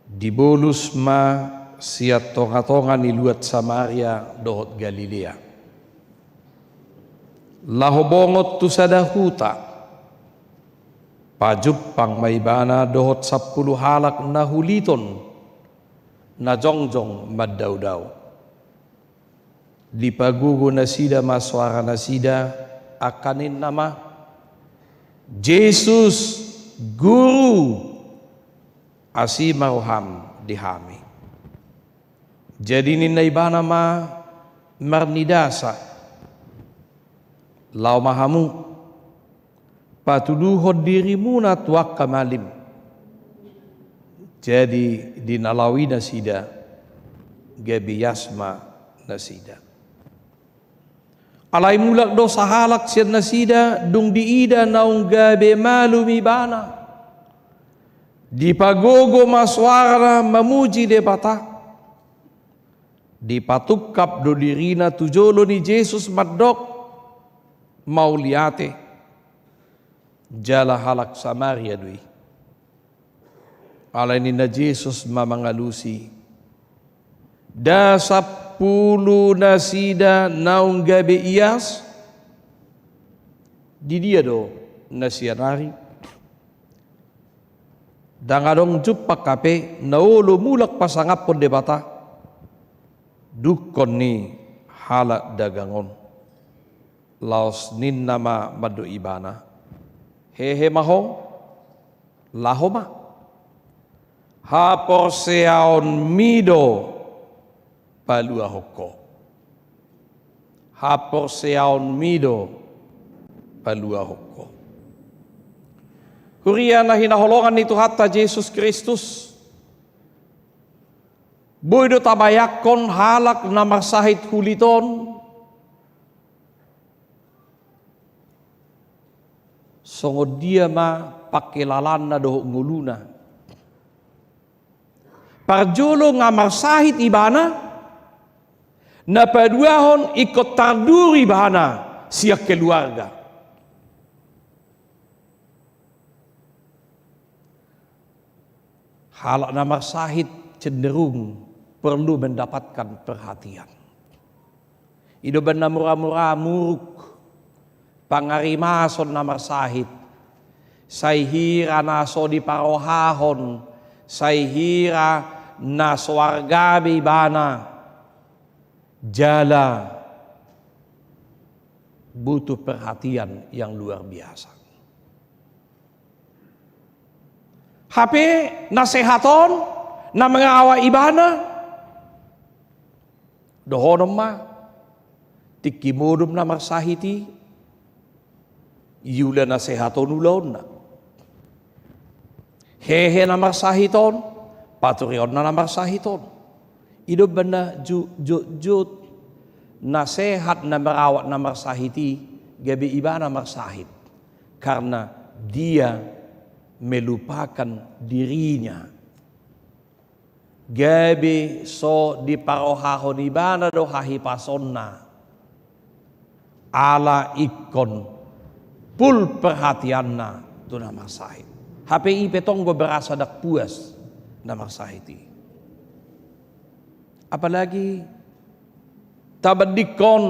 dibolus ma sian tongatonga ni luat Samaria dohot Galilea, laho bongot tu sada huta. Pajumpang ma ibana dohot sampulu halak na huliton, na jongjong mandaodao. Dipagogo nasida ma soaranasida, angka ninna ma: "Jesus, Guru, asi ma roham di hami." Jadi ninna ibana ma marnidasa: "Laho ma hamu, patuduhon dirimuna tu angka malim." Jadi di na laho i nasida, gabe ias ma nasida. Alai mulak do sahalak sian nasida, dung diida naung gabe malum ibana. Dipagogo ma soarana mamuji Debata. Dipatungkap do dirina tu jolo ni Jesus mandok: "Mauliate." Jala halak Samaria do i. Alai ninna Jesus ma mangalusi: "Nda sampulu nasida naung gabe ias? Di dia do na sian ari? Ndang adong jumpang hape na olo mulak pasangaphon Debata?" Dungkon ni halak dagang on. Laos ninna ma mandok ibana: "Hehe ma ho, laho ma. Haporseaonmi do paluahon ho." Haporseaonmi do paluahon ho. Huria na hinaholongan ni Tuhanta Jesus Kristus, boi do tabayangkon halak na marsahit hulit on, songon dia ma pangkilalaanna dohot ngoluna. Parjolo nga marsahit ibana, na paduahon ingkon tarduru ibana sian keluarga. Halak na marsahit cenderung perlu mendapatkan perhatian. I do umbahen na muramura muruk pangarimason na marsahit, sai hira na so diparohahon, sai hira na so arga be ibana, jala butuh perhatian yang luar biasa. Hape na sehat on, na mangawa ibana, dohonon ma, tingki modom na marsahit i, iula na sehat on ulaonna. Hehe na marsahit on, paturionna na marsahit on. I do umbahen na ju-, jotjot na sehat na marawat na marsahit i, gabe ibana marsahit. Karena dia melupakan dirinya. Gabe so diparohahon ibana do hahipasonna. Ala ingkon full perhatianna tu na marsahit. Hape i pe tong do berasa ndang puas na marsahit i. Apalagi tabandingkon,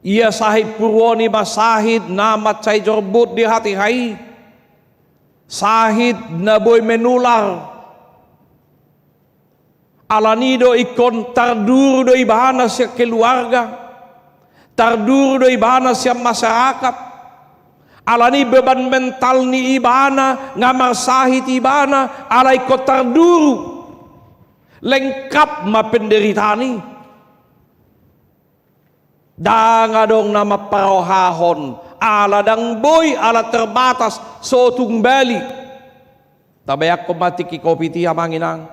ia sahit purwon i ma sahit na mansai jorbut di hatiha i, sahit na boi menular. Alani do ingkon tarduru do ibana sian keluarga, tarduru do ibana sian masyarakat. Alani beban mental ni ibana, nga marsahit ibana, alai ingkon tarduru. Lengkap ma penderitaan i. Ndang adong na mamparrohahon, ala ndang boi, ala terbatas, so tung bali. Tabayangkon ma tingki covid i, amang inang.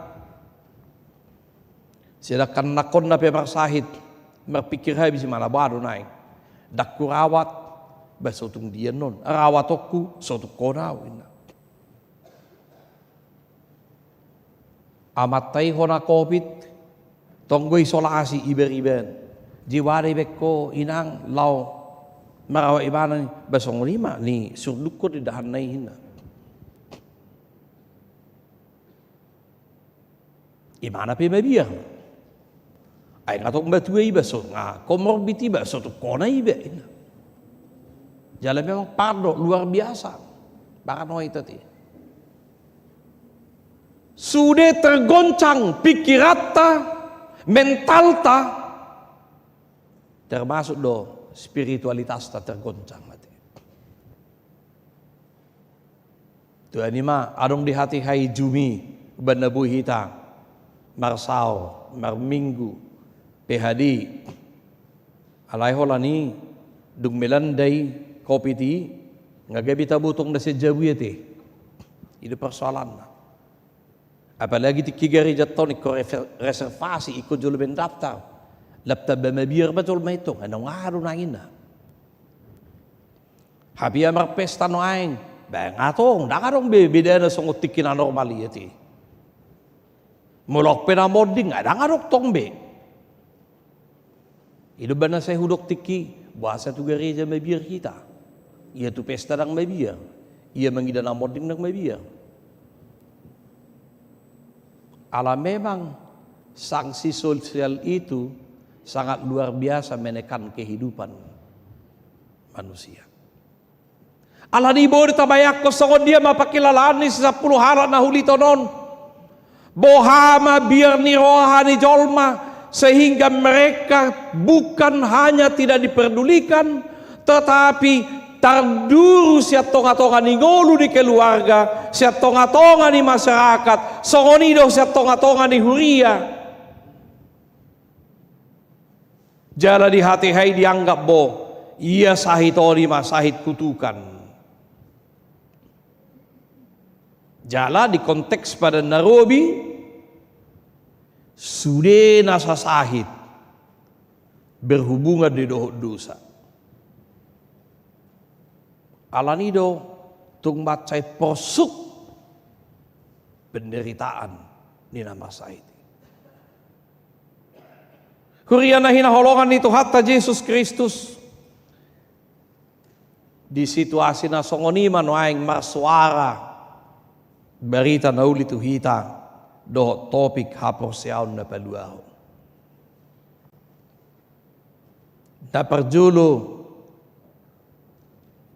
Sedangkan nangkon na pe marsahit, marpingkir habis, i ma na boha do naeng. Ndang hurawat, ba so tung dia annon, rawatonku, so tung hona au, ninna. Amanta i hona covid, tong do isolasi iberiban. Jadi boha do dibaen ho, inang, laho marawat ibana, ninna. Ba songon i ma ni surdukon di dahanna i, ninna. Ibana pe mabiar. Ai nga tong matua iba, so nga komorbid iba, so tung hona iba, ninna. Jala memang pardohot luar biasa. Baran ho ita ti. Sude tergoncang pingkiranta, mentalta, termasuk do spiritualitasta tergoncang, ate. Tuani ma, adong di hatiha i jumi, umbahen na boi hita marsaor, marminggu, P H D. Alai holan i, dung melandai covid i, nga gabe tabo tong na sian jabu i, ate. I do persoalanna. Apalagi tingki garejanta on ingkon reser-, reservasi, ingkon jolo mendaftar. Lam tamba mabiar ma jolma i tong, ai naung aha do naeng, ninna. Hape ia marpesta nuaeng, ba nga tong, ndang adong be bedana songon tingki na normal i, ate. Molo adong pe na monding, nga ndang adong tong be. I do umbahen na sai hudok tingki, boasa tu gareja mabiar hita? Ia tu pesta ndang mabiar, ia mangida na monding ndang mabiar. Ala memang sanksi sosial itu sangat luar biasa menekan kehidupan manusia. Alani i boi do tabayangkon songon dia ma pangkilalaan ni si sampulu halak na huliton on. Boha ma biar ni roha ni jolma, sehingga mereka bukan hanya tidak diperdulikan, tetapi tarduru sian tonga-tonga ni ngolu ni keluarga, sian tonga-tonga ni masyarakat, songon i do sian tonga-tonga ni huria. Jala di hatiha i dianggap, bo, ia sahit on i ma sahit kutukan. Jala di konteks Padan na Robi, sude nasa sahit berhubungan do i dohot dosa. Alani i do tung mansai porsuk penderitaan ni na marsahit i. Huria na hinaholongan ni Tuhanta Jesus Kristus, di situasi na songon i ma nuaeng marsoara barita na uli tu hita dohot topik haporseaon na paluahon. Na parjolo,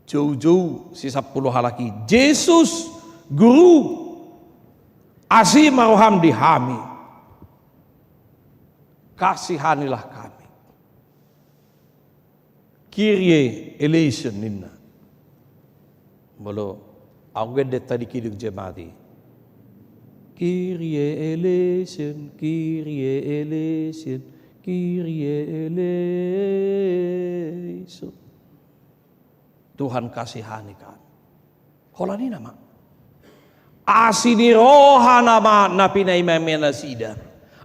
joujou si sampulu halak i, Jesus, Guru, asi ma roham di hami, kasihanilah kami. Kyrie eleison ninna. Molo au gende tadi kidung jemati. Kyrie eleison, Kyrie eleison, Kyrie eleison. Tuhan, kasihani kami. Holan i nama. Asi ni roha nama na pinaima-ima nasida.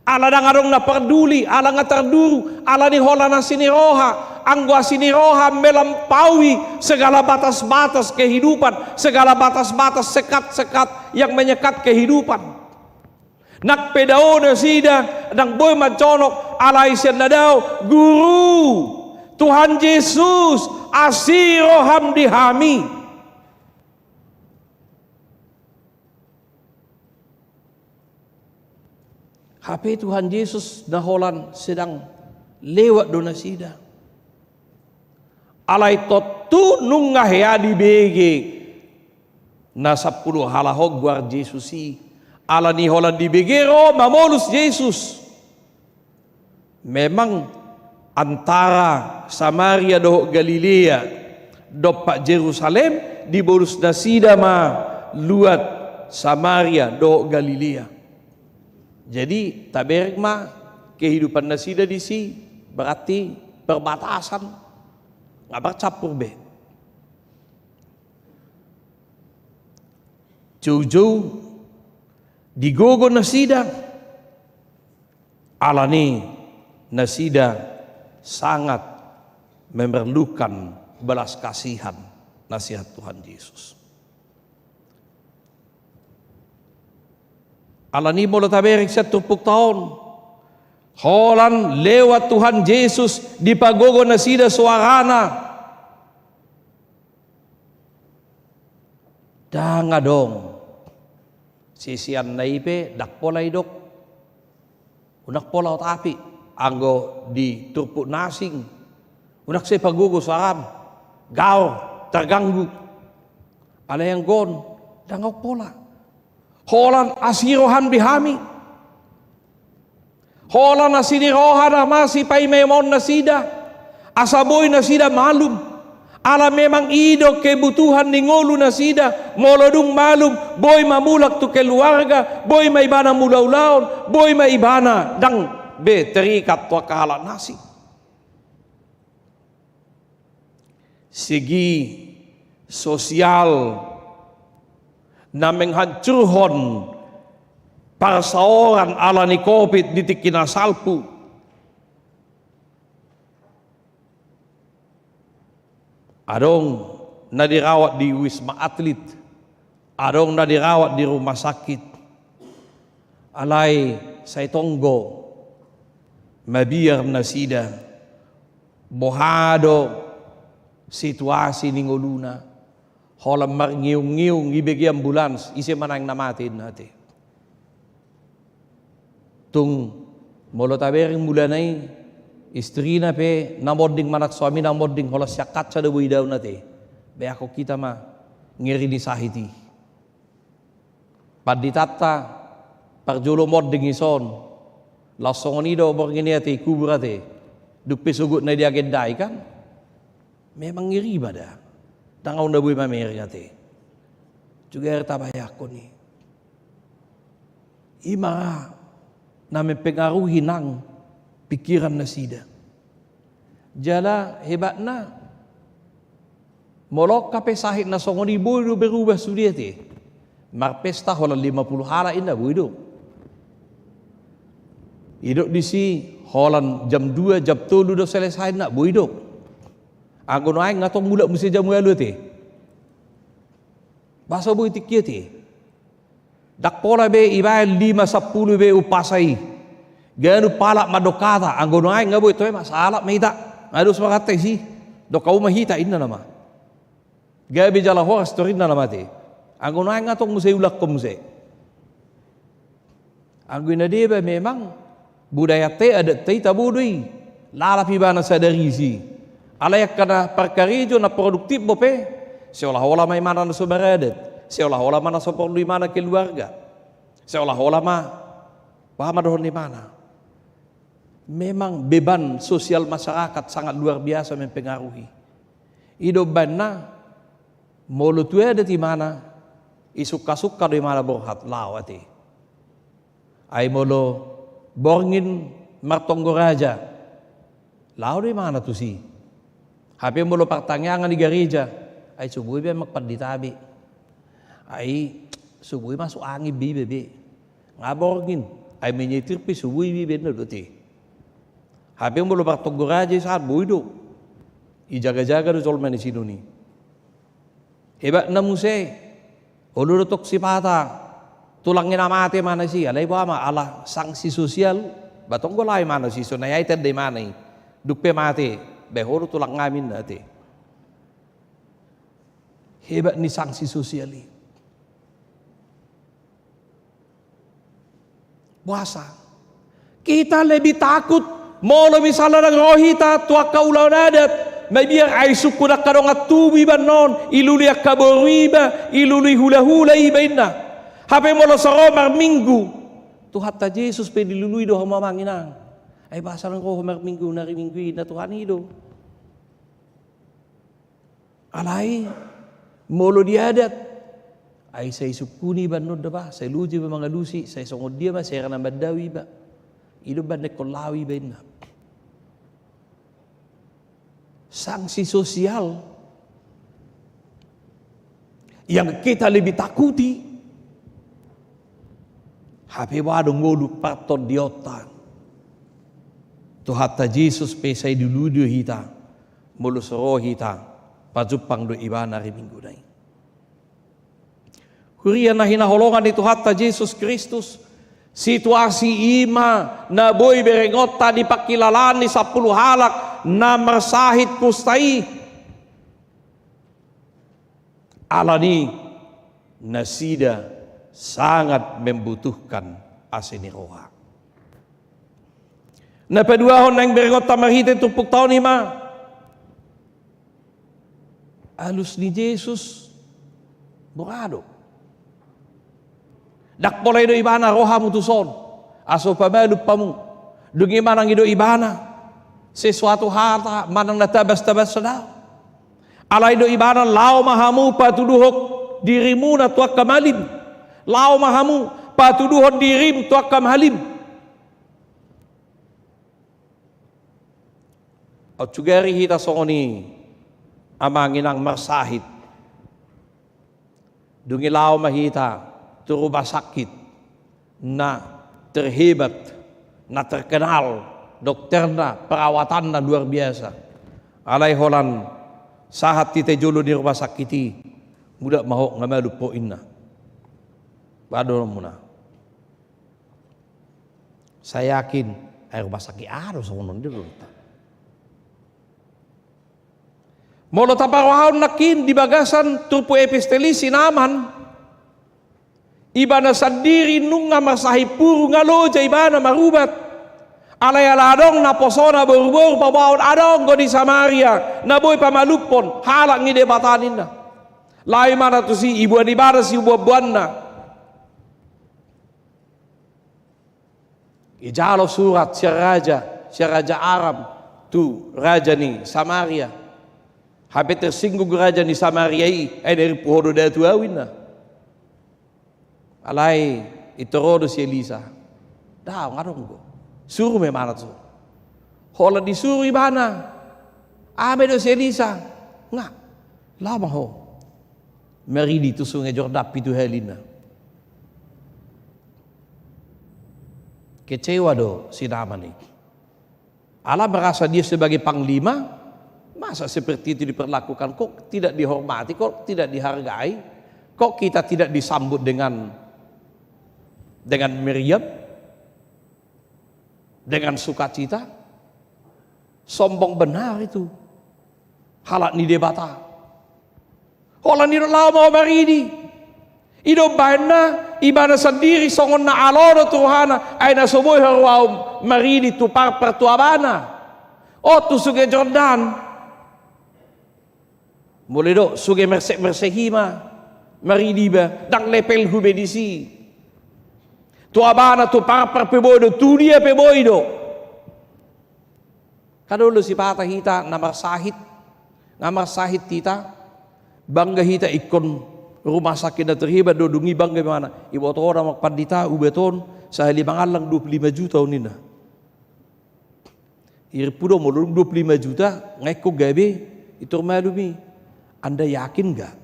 Ala ndang adong na parduli, ala nga tarduru, ala ni holan asi ni roha, anggo asi ni roha melampaui segala batas-batas kehidupan, segala batas-batas sekat-sekat yang menyekat kehidupan. Nang pe dao nasida, ndang boi manjonok, alai sian na dao, Guru, Tuhan Jesus, asi roham di hami. Hape Tuhan Jesus na holan sedang lewat do nasida. Alai tontu nunga hea dibege na sampulu halak on goar Jesus i. Ala ni holan dibege ro mamolus Jesus. Memang antara Samaria dohot Galilea dompak Jerusalem dibolus nasida ma luat Samaria dohot Galilea. Jadi, tabereng ma kehidupan nasida disi, berarti perbatasan, nggak bercampur be. Joujou digogo nasida, alani nasida sangat memerlukan belas kasihan nasihat Tuhan Yesus. Alani molo tabereng sian turpukta on, holan lewat Tuhan Yesus dipagogo nasida soarana. Ndang adong. Siseanna i pe ndang pola didok, unang pola oto api, anggo di turpuk na asing, unang sai pagogo soaram, gaor, terganggu. Alai anggo on, ndang adong pola. Holan asi roham di hami. Holan asi ni roha nama sipaima-imaon nasida, asa boi nasida malum. Ala memang i do kebutuhan ni ngolu nasida, molo dung malum, boi ma mulak tu keluarga, boi ma ibana mangula ulaon, boi ma ibana ndang be terikat tu angka halak na asing. Segi sosial na menghancurhon parsaoran alani covid di tingki na salpu. Adong na dirawat di Wisma Atlet, adong na dirawat di rumah sakit. Alai sai tonggo mabiar nasida, boha do situasi ni ngoluna. Holan marngiung-ngiung, ibege ambulans, ise ma naeng na mate, inna ate. Tung molo tabereng mulana i, istrina pe na monding manang suamina na monding, holan sian kaca do boi idaon ate. Beakon hita ma ngeri ni sahit i. Panditanta parjolo monding i son. Laos songon i do borngin i ate, i kubur ate. Dung pe sogot na diagendai kan. Memang ngeri ma da. Ndang adong na boi mamereng ate. Juga akhir tabayangkon i. I ma na mempengaruhi nang pikiran nasida. Jala hebatna, molo angka pe sahit na songon i boi do berubah sude ate. Marpesta holan lima puluh halak inna boi do. Idok disi holan jam dua, jam tolu do selesai inna boi do. Anggo nuaeng nga tong mulak muse jam ualu ate. Boasa boi tingki ate. Ndang pola be ibaen lima sampulu be umpasa i. Ganup halak mandok hata, anggo nuaeng nga boi, toe ma sahalak ma hita. Nga dos ma hata disi. Ndok hamu ma hita inna nama. Gabe jala horas torinna nama ate. Anggo nuaeng nga tong muse iulakhon muse. Anggo i na deba memang budayanta i, adatta i tabo do i. Lalap ibana sadari isi. Alai angka na parkarejo na produktif dope, seolah-olah ma imana na so beradat, seolah-olah ma na so porlu imana keluarga, seolah-olah ma, boha ma dohon imana. Memang beban sosial masyarakat sangat luar biasa mempengaruhi. I do umbahen na molo tu adat imana, isungka-sungka do imana borhat laho ate. Ai molo borngin martonggo raja, laho do imana tusi. Hape molo partangiangan di gareja, ai so boi be amang pandita be. Ai so boi masuk angin be iba be. Nga borngin, ai menyetir pe so boi be iba, inna do ate. Hape molo martonggo raja i sahat boi do. Ijaga-jaga do jolma ni sinon i. Hebatna muse, olo do tong sipata, tulang i na mate imana disi, alai boha ma, ala sanksi sosial, ba tonggo laho imana disi, so na i ai tanda imana i. Dung pe mate, ba ho do tulang nami inna ate. Hebat ni sanksi sosial i. Boasa? Kita lebih takut molo misalna ndang ro hita tu angka ulaon adat, mabiar ai sungkun angka dongan tubu iba annon, ilului angka boru iba, ilului hula-hula iba inna. Hape molo so ro marminggu, Tuhanta Jesus pe dilului do hamu amang inang. Ai boasa ndang ro ho marminggu, na ari Minggu i na Tuhan i do. Alai Molo di adat, ai sai sungkun iba annon da ba, sai loja iba mangalusi, sai songon dia ma, sai ra na mandao iba. I do umbahen ingkon laho iba inna. Sanksi sosial yang kita lebih takuti, hape boha do ngolu partondionta. Tuhanta Jesus pe sai diului do hita, molo so ro hita pajumpang dohot Ibana ari Minggu na i. Huria na hinaholongan ni Tuhanta Jesus Kristus, situasi i ma na boi berengonta di pangkilalaan ni sampulu halak na marsahit kusta i. Alani nasida sangat membutuhkan asi ni roha. Na paduahon naeng berengonta marhite turpukta on i ma alus ni Jesus, boha do. Ndang pola ido Ibana ro hamu tuson, asa pamalum hamu. Dung i manang ido Ibana sesuatu hata manang na tabas-tabas, daong. Alai ido Ibana laho ma hamu patuduhon dirimuna tu angka malim. Laho ma hamu patuduhon dirim tu angka malim. Aut sugari hita songon i, amang inang, marsahit. Dung i laho ma hita tu rumah sakit na terhebat, na terkenal, dokterna, perawatanna luar biasa. Alai holan sahat hita i jolo ni rumah sakit i, mula ma ho, nga malum ho inna. Boha dohononmuna? Saya yakin, ai rumah sakit aha do songon on, dia do ta. Molo taparrohahon nangkin di bagasan turpuk epistelis si Naaman, ibana sandiri nunga marsahit puru, nga loja ibana marubat. Alai ala adong naposona boruboru paboaon, adong do di Samaria na boi pamalumhon, halak ni Debata ninna. Laho ibana tusi, iboan ibana siboanboanna. Ijalo surat sian raja, sian raja Aram tu raja ni Samaria. Hape tersinggung raja ni Samaria i, ai na irimpu ho do da tu ahu, inna. Alai pintor ro do si Elisa. Daong, adong do. Suru ma ibana tu. Holan disuru ibana. Aha ma didok si Elisa? Nga. Laho ma ho maridi tu sungai Jordan pitu hali, inna. Kecewa do si Naaman i. Ala merasa dia sebagai panglima, masa seperti itu diperlakukan, kok tidak dihormati, kok tidak dihargai, kok kita tidak disambut dengan, dengan meriam, dengan sukacita? Sombong benar itu. Halak ni Debata. Holan i do laho ma ho maridi. I do umbahenna ibana sandiri songon na alo do tu rohana, ai na so boi ho roham maridi tu parpar tu abana. O, tu sungai Jordan. Molo i do sungai mersek-mersek i ma maridi iba, ndang levelhu be disi. Tu abana, tu parpar pe boi do, tu dia pe boi do. Kadolo sipata hita na marsahit, na marsahit hita, bangga hita ingkon rumah sakit na terhebat do, dung i bangga ibana. Iboto ho da ma pandita, ubat on sahali mangallang dua puluh lima juta on, ninna. Irimpu do molo dung dua puluh lima juta, nga ingkon gabe, pintor malum i. Anda yakin nggak?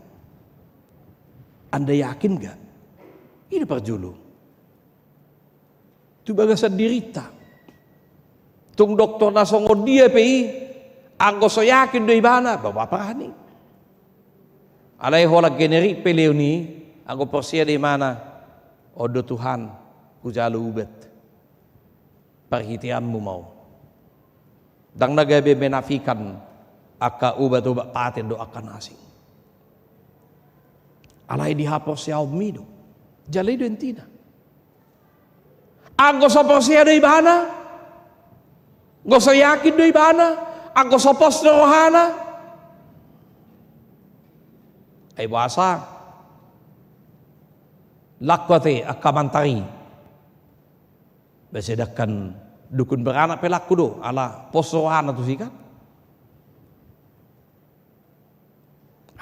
Anda yakin nggak? I do parjolo. Tu bagasan dirinta. Tung doktor na songon dia pe i, anggo so yakin do ibana, ba, ba, apa ni? Alai holan generik pe leon i, anggo porsea do ibana, on do Tuhan, hujalo ubat. Parhiteanmu ma on. Ndang na gabe menafikan angka ubat-ubat paten dohot angka na asing. Alai di haporseaonmi do. Jala i do intina. Anggo so porsea do ibana, anggo so yakin do ibana, anggo so pos do rohana, ai boasa? Langku ate angka mantar i. Ba sedangkan dukun beranak pe langku do, ala pos rohana tusi kan.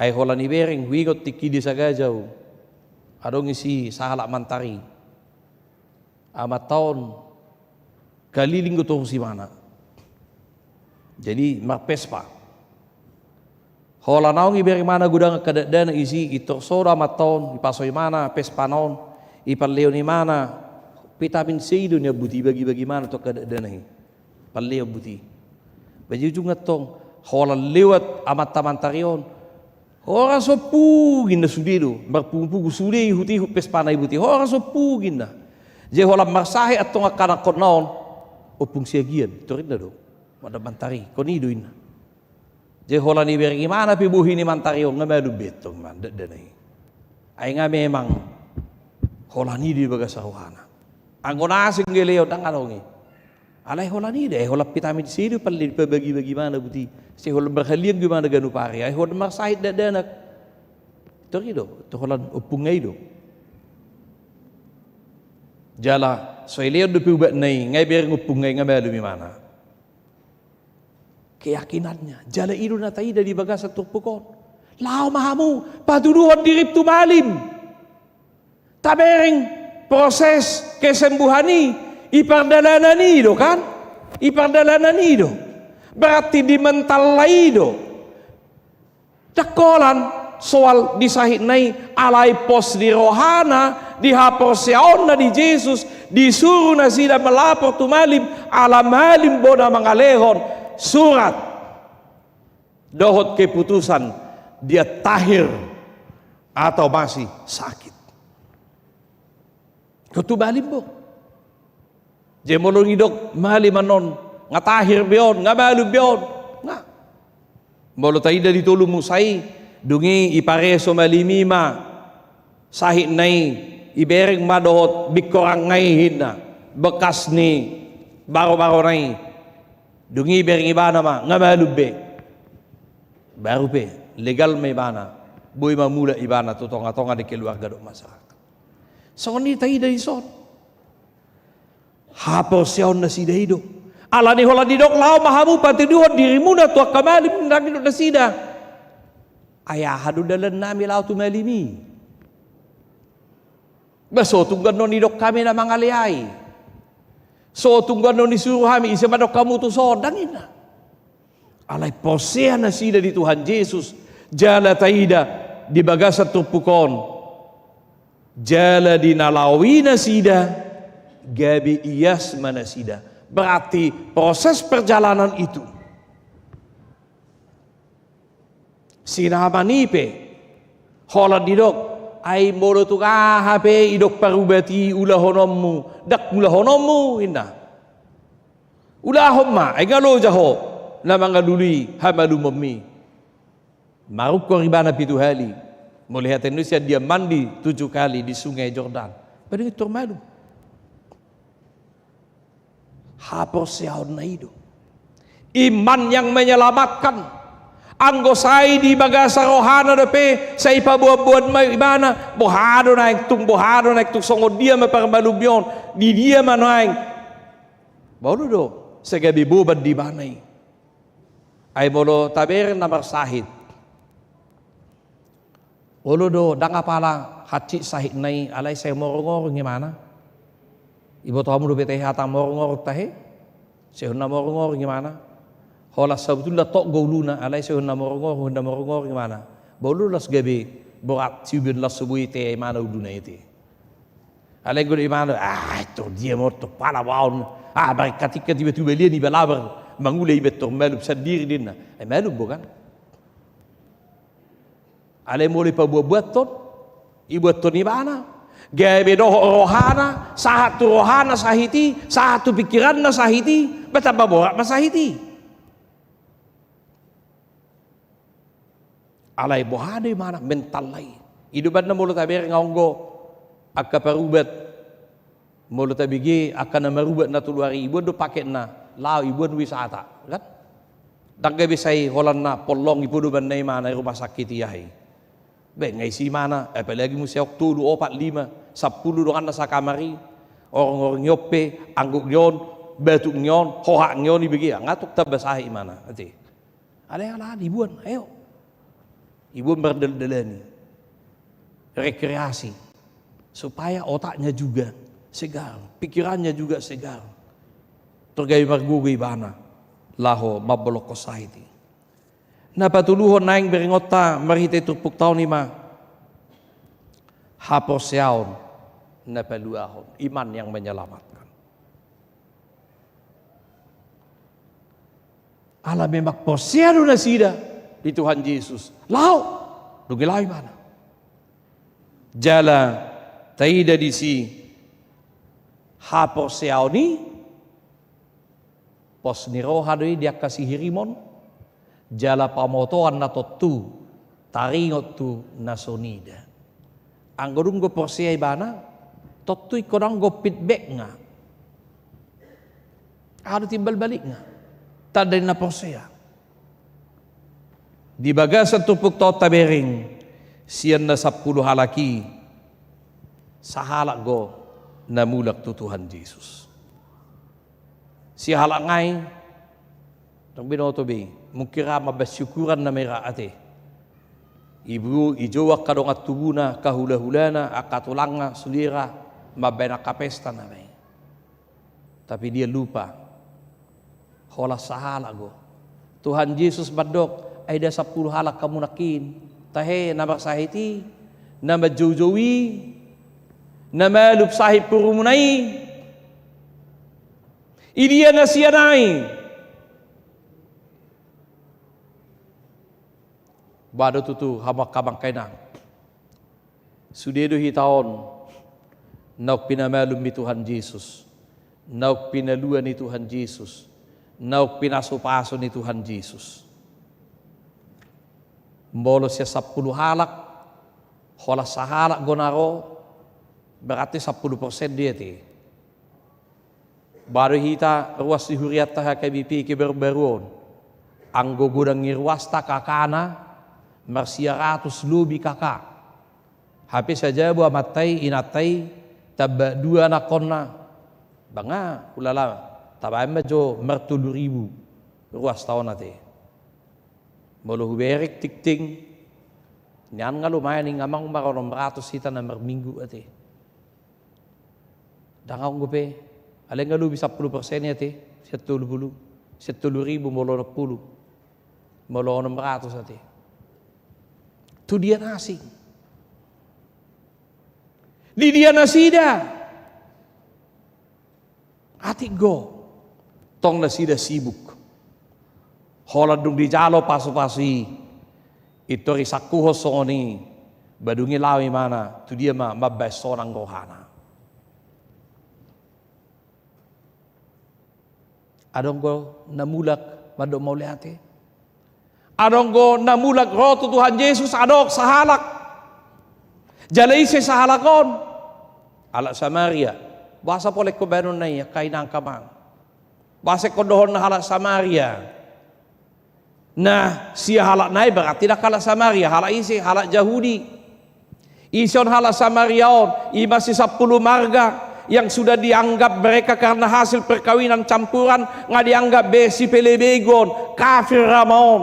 Ai holan ibereng, huingot tingki di Sagajau adong isi sahalak mantari. Amanta on kaliling do torus imana. Jadi marpespa. Holan naung ibereng imana godang angka dakdanak isi, intor so do amanta on, ipaso imana pespana on, ipalehon imana vitamin C i do nian buti, ibagibagi imana tu angka dakdanak i. Pallehon buti. Ba di ujung antong, holan lewat amanta mantari on, horas ompung inna, sude do marpugupugu, sude ihutihut pespana i buti, horas ompung inna. Jadi holan marsahit antong angka anakkonna on, ompung siagian, tor inna do. Mada mantari, kon i do inna. Jadi holan ibereng imana pe bohi ni mantari on, nga malum be antong imana dakdanak i. Ai nga memang holan i do di bagasan rohana. Anggo na asing gale on, ndang adong i. Alai holan i do, ai holan vitamin C do palle dipabagibagi imana buti. Sai holan marhaliang do imana ganup ari, ai holan marsahit dakdanak. Tor i do, tor holan ompungna i do. Jala so ilehon dope ubatna i, nga ibereng ompungna i, nga malum imana. Keyakinannya. Jala i do na taida di bagasan turpuk on. Laho ma hamu patuduhon dirim tu malim. Tabereng proses kesembuhan i, i pardalanan i do kan? I pardalanan i do. Berarti di mentalla i do. Ndang holan soal di sahitna i, alai pos di rohana, di haporseaonna di Jesus, disuru nasida melapor tu malim, ala malim bona mangalehon surat dohot keputusan dia tahir atau masih sakit. Tontu malim bo. Jadi molo didok malim annon, nga tahir be on, nga malum be on, nga. Molo taida di tolu Musa i, dung i ipareso malim i ma sahitna i, ibereng ma dohot bingkorangna i, ninna, bekas ni barobarona i. Dung i ibereng ibana ma, nga malum be. Baru pe legal ma ibana, boi ma mulak ibana tu tongatonga ni keluarga dohot masyarakat. Songon i taida dison. Haporseaon nasida i do. Alani holan didok, laho ma hamu patuduhon dirimuna tu angka malim, ndang didok nasida, ai aha do dalannami laho tu malim i? Ba so tung annon didok hami na mangaleai. So tung annon disuru hami, ise mandok hamu tuson, ndang, ninna. Alai porsea nasida di Tuhan Jesus, jala taida di bagasan turpuk on. Jala di na laho i nasida, gabe ias ma nasida. Berarti proses perjalanan itu. Sinama ni pe, holan didok, ai molo tung aha pe didok parubat i ulahononmu, ndang ulahononmu, ninna. Ulahon ma, ai nga loja ho na mangalului hamalumonmi. Marungkor ibana pitu hali. Molo hata Indonesia, dia mandi tujuh kali di Sungai Jordan. Ba dung i tor malum. Haporseaonna i do. Iman yang menyelamatkan. Anggo sai di bagasan rohana dope, sai paboanboan ma ibana, boha do naeng tung, boha do naeng tung, songon dia ma parmalummi on, di dia ma naeng. Ba olo do, sai gabe boban di ibana i. Ai molo tabereng na marsahit, olo do, ndang apala hansit sahitna i, alai sai morongorong imana. Iboto hamu dope tahe hata morongorong tahe? Sai hon na morongorong imana. Holan sabotulna toggo uluna, alai sai hon na morongorong, hon na morongorong imana. Ba olo las gabe borat, siubeon las so boi tea imana uluna i te. Alai anggo didok imana, ah, tor dia ma on, tor pala baon. Ah, marikkatikkat iba tu balian, iba labar mangula, iba tor malum sandiri, ninna. Ai malum bo kan? Alai molo ipaboanboanhon, iboanhon ibana, gabe dohot rohana, sahat tu rohana sahit i, sahat tu pingkiranna sahit i, ba tamba borat ma sahit i. Alai boha do imana, mental i. I do umbahen na molo tabereng, anggo angka parubat, molo tabege angka na marubat na tolu ari, iboan do paketna, laho iboan wisata, kan? Ndang gabe sai holan na pollong, ipodoman na imana i rumah sakit i, aha i. Baen nga isi imana, apalagi muse aok tolu, opat, lima, sampulu donganna sakamar i. Orongorong ni on pe, angguk ni on, batuk ni on, hohak ni on, ibege, nga tung tamba sahit imana, ate. Alai ala diboan, ayo. Iboan mardaldalani, rekreasi, supaya otaknya juga segar, pikirannya juga segar. Tor gabe margogo ibana laho mambolongkon sahit i. Na patoluhon naeng berengonta marhite turpukta on i ma haporseaon na paluahon, iman yang menyelamatkan. Ala memang porsea do nasida di Tuhan Jesus. Laho, dung i laho ibana. Jala taida disi haporseaon i, pos ni roha do i di angka sihirimon, jala pamotoan na tontu taringot tu na so nida. Anggo dung do porsea ibana, tontu ingkon adong do feedbackna. Adong timbal balikna. Tanda ni na porsea. Di bagasan turpukta on tabereng, sian na sampulu halak i, sahalak do na mulak tu Tuhan Jesus. Sian halak nai, ndang binoto be, mungkin ra mambaen syukuran na mera ate. Ibu, ijou angka dongan tubuna, angka hulahulana, angka tulangna, sude ra mambaen angka pesta na baen. Tapi dia lupa. Holan sahalak do. Tuhan Jesus mandok, ai nda sampulu halak hamu nangkin. Tahe, na marsahit i, na manjoujou i, na malum sahit purumuna i. Idia nasida nai? Ba do tutu, hamu angka amang inang. Sude do hita on naung pinamalum ni Tuhan Jesus, naung pinalua ni Tuhan Jesus, naung pinasupasu ni Tuhan Jesus. Molo sian sampulu halak, holan sahalak do na ro, berarti sampulu persen do i ate. Ba do hita ruas ni hurianta H K B P kebarubaruon. Anggo godang ni ruasta K K-na, marsia ratus lobi K K. Hape sajabu amanta i, inanta i, tamba dua anakkonna. Ba nga, ulala, tabaen ma jo martolu ribu ruasta on ate. Molo huberek tingting, nian nga lumayan i, nga amang, mar onom ratus hita na marminggu ate. Ndang adong dope, alai nga lobi sampulu persen i ate, sian tolu pulu, sian tolu ribu molo onom pulu, molo onom ratus ate. Tu dia na asing? Di dia nasida? Atik do, tong nasida sibuk. Holan dung dijalo pasupasu i, intor isangkuhon songon i, ba dung i laho ibana, tu dia ma mambaen sonang rohana. Adong do na mulak mandok mauliate? Adong do na mulak ro tu Tuhan Jesus, adong sahalak? Jala ise sahalak on? Halak Samaria. Boasa pola ingkon baenonna i, angka inang, angka amang? Boasa ingkon dohonna halak Samaria? Nah, sia halak nai berarti ndang halak Samaria, halak ise? Halak Jahudi. Ise on halak Samaria on? I ma si sampulu marga yang sudah dianggap mereka karena hasil perkawinan campuran, nga dianggap be sipelebegu on, kafir ra ma on.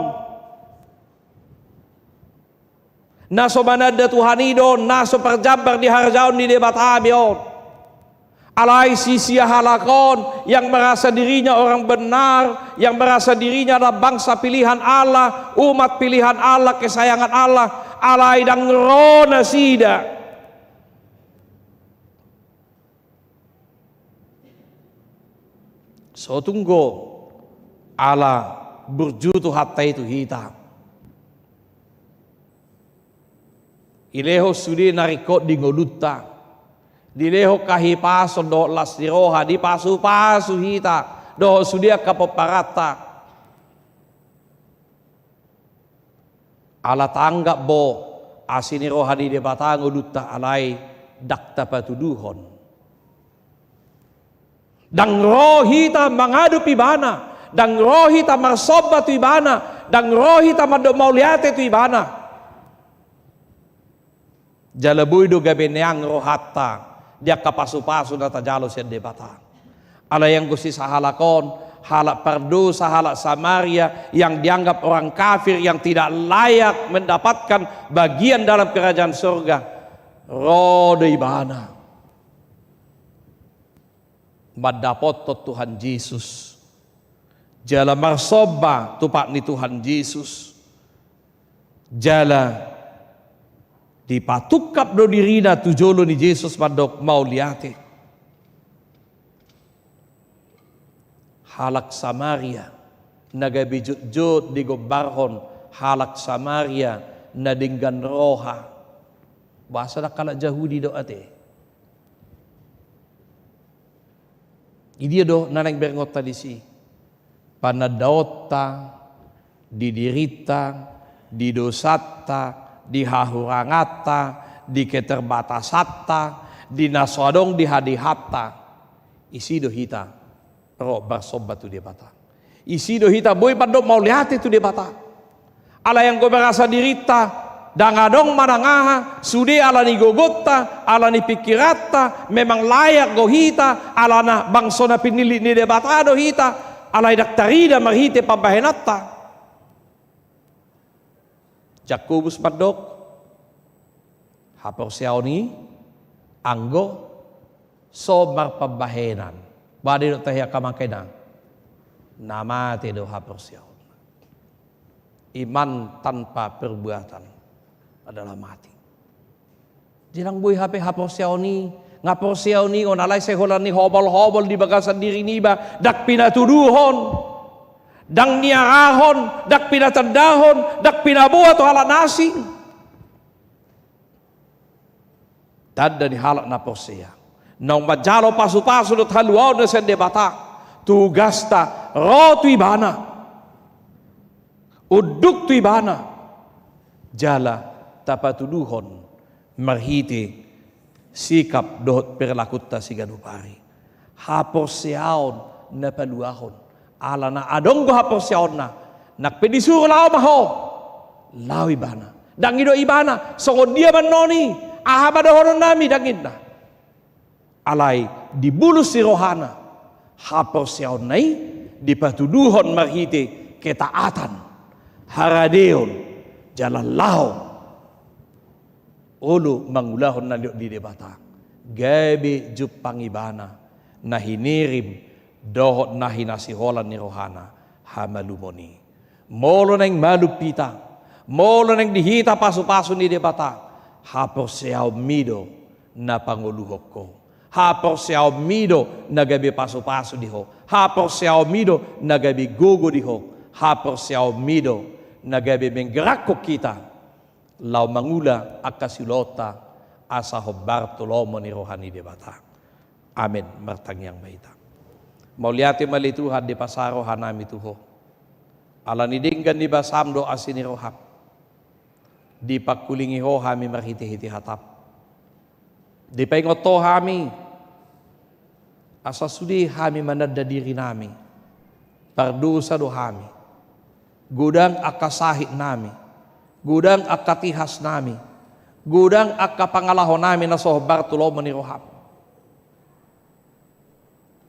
Na so mananda Tuhan i do on, na so parjambar di harajaon ni Debata be on. Alai si sia halak on yang merasa dirinya orang benar, yang merasa dirinya adalah bangsa pilihan Allah, umat pilihan Allah, kesayangan Allah, alai ndang ro nasida. So tung do ala burju Tuhanta i tu hita. Dilehon sude na ringkot di ngolunta. Dilehon hahipason dohot las ni roha, dipasupasu hita dohot sude angka pomparanta. Ala taanggap do asi ni roha ni Debata ngolunta, alai ndang tapatuduhon. Ndang ro hita mangadop Ibana, ndang ro hita marsomba tu Ibana, ndang ro hita mandok mauliate tu Ibana. Jala boi do gabe neang rohanta di angka pasupasu na tajalo sian Debata. Alai anggo si sahalak on, halak pardosa, halak Samaria yang dianggap orang kafir, yang tidak layak mendapatkan bagian dalam kerajaan surga. Ro do ibana mandapothon Tuhan Jesus. Jala marsomba tu pat ni Tuhan Jesus. Jala dipatungkap do dirina tu jolo ni Jesus mandok mauliate. Halak Samaria na gabe jotjot digombarhon halak Samaria na denggan roha. Boasa ndang halak Jahudi do ate? Idia do na naeng berengonta disi? Panandaonta di dirinta, di dosanta, di hahuranganta, di keterbatasanta, di na so adong di hadehanta. Isi do hita ro marsomba tu Debata. Isi do hita boi mandok mauliate tu Debata. Alai anggo merasa dirinta ndang adong manang aha, sude ala ni gogonta, ala ni pingkiranta, memang layak do hita, alana bangso na pinillit ni Debata do hita, alai ndang tarida marhite pambahenanta. Jakobus mandok, haporseaon i anggo so marpambahenan. Boha didok tahe angka amang inang? Na mate do haporseaonna. Iman tanpa perbuatan adalah mati. Jadi ndang boi hape haporseaon i, nga porseaon i on alai sai holan ni hobol-hobol di bagasan diri niba, ndang pinatuduhon, ndang niarahon, ndang pinatandahon, ndang pinaboa tu halak na asing. Tanda ni halak na porsea naung manjalo pasu-pasu dohot haluaon na sian Debata, tugasta ro tu ibana, unduk tu ibana, jala tapatuduhon marhite sikap dohot perilakunta siganup ari. Haporseaon na paluahon. Alana adong do haporseaonna. Nang pe disuru laho ma ho, laho ibana. Ndang didok ibana, songon dia ma annon i, aha ma dohononnami, ndang ninna. Alai dibulus ni rohana, haporseaonna i dipatuduhon marhite ketaatan, haradeon, jala laho olo mangulahon na liat di Debata. Gabe jumpang ibana na hinirim dohot na hinasiholan ni rohana hamalumon i. Molo naeng malum hita, molo naeng di hita pasu-pasu ni Debata, haporseaonmi do na pangoluhon ho. Haporseaonmi do na gabe pasu-pasu di ho. Haporseaonmi do na gabe gogo di ho. Haporseaonmi do na gabe menggerakhon hita laho mangula angka siulaonta asa hombar tu lomo ni roha ni Debata. Amen. Martangiang ma hita. Mauliate ma ale Tuhan, dipasahat rohanami tu ho. Ala ni denggan ni basam dohot asi ni roham, dipangkulingi ho hami marhite-hite hatam. Dipaingot ho hami asa sude hami mananda dirinami. Pardosa do hami. Godang angka sahitnami, godang angka tihasnami, godang angka pangalahonami na so hombar tu lomo ni roham.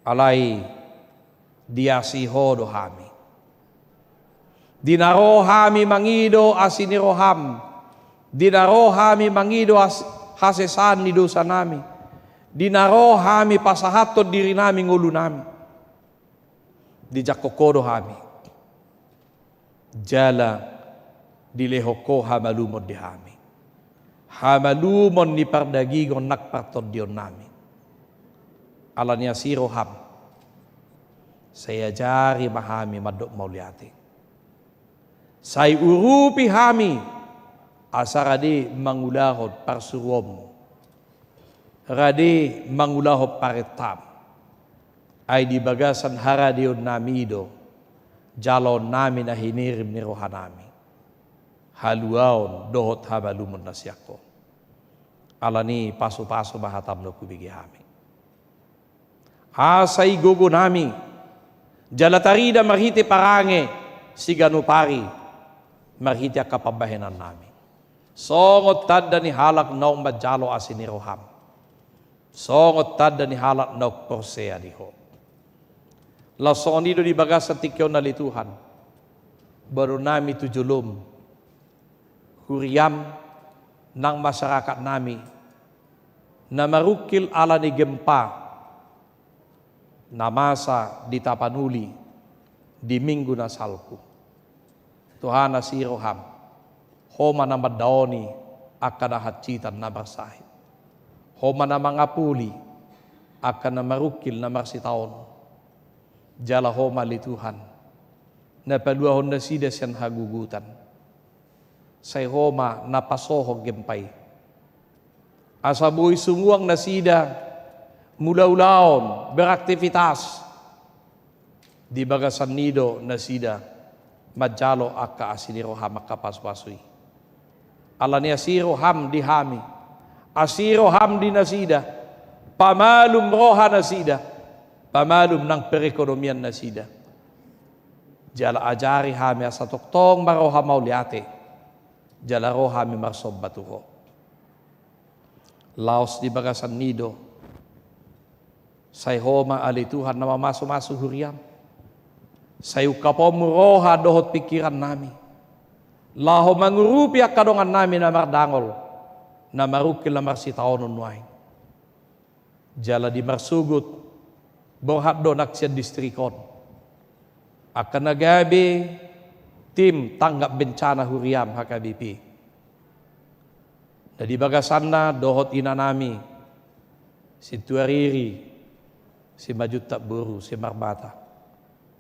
Alai diasi ho do hami. Di na ro hami mangido asi ni roham, di na ro hami mangido as-, hasesaan ni dosanami, di na ro hami pasahathon dirinami, ngolunami, dijangkon ho do hami. Jala dilehon ho hamalumon di hami. Hamalumon ni pardagingon nang partondionnami. Ala ni asi roham, sai ajari ma hami mandok mauliate. Sai urupi hami asa rade mangulahon parsuruonmu, rade mangulahon parentam. Ai di bagasan haradeonnami do jaloonnami na hinirim ni rohanami, haluaon dohot hamalumon na sian ho. Ala ni i pasu-pasu ma hatam na hubege hami. Asa i gogonami, jala tarida marhite parange siganup ari, marhite angka pambahenannami. Songon tanda ni halak naung manjalo asi ni roham. Songon tanda ni halak naung porsea di ho. Laos songon i do di bagasan tingki on ale Tuhan, baru nami tu jolom, huriam nang masyarakat nami, na marungkil ala ni gempa, na masa di Tapanuli di minggu na salpu. Tuhan, asi roham, Ho ma na mandaoni angka na hansitan na marsahit. Ho ma na mangapuli angka na marungkil na marsitaonon. Jala Ho ma ale Tuhan, na paluahon nasida sian hagugutan. Sai Ho ma na pasohot gempa i, asa boi sumuang nasida mangula ulaon, beraktivitas. Di bagasan i do nasida manjalo angka asi ni roham angka pasupasu i. Ala ni asi roham di hami, asi roham di nasida, pamalum roha nasida, pamalum nang perekonomian nasida. Jala ajari hami asa tongtong ma roha mauliate, jala ro hami marsomba tu Ho. Laos di bagasan i do, sai Ho ma ale Tuhan na mamasumasu huriam. Sai ungkaponmu roha dohot pingkiran nami, laho mangurupi angka dongan nami na mardangol, na marungkil na marsitaonon nuaeng. Jala di marsogot, borhat do nang sian distrik on angka na gabe tim tanggap bencana huriam H K B P. Na di bagasanna dohot inanami Sintua Riri, Simanjuntak boru, Simarmata,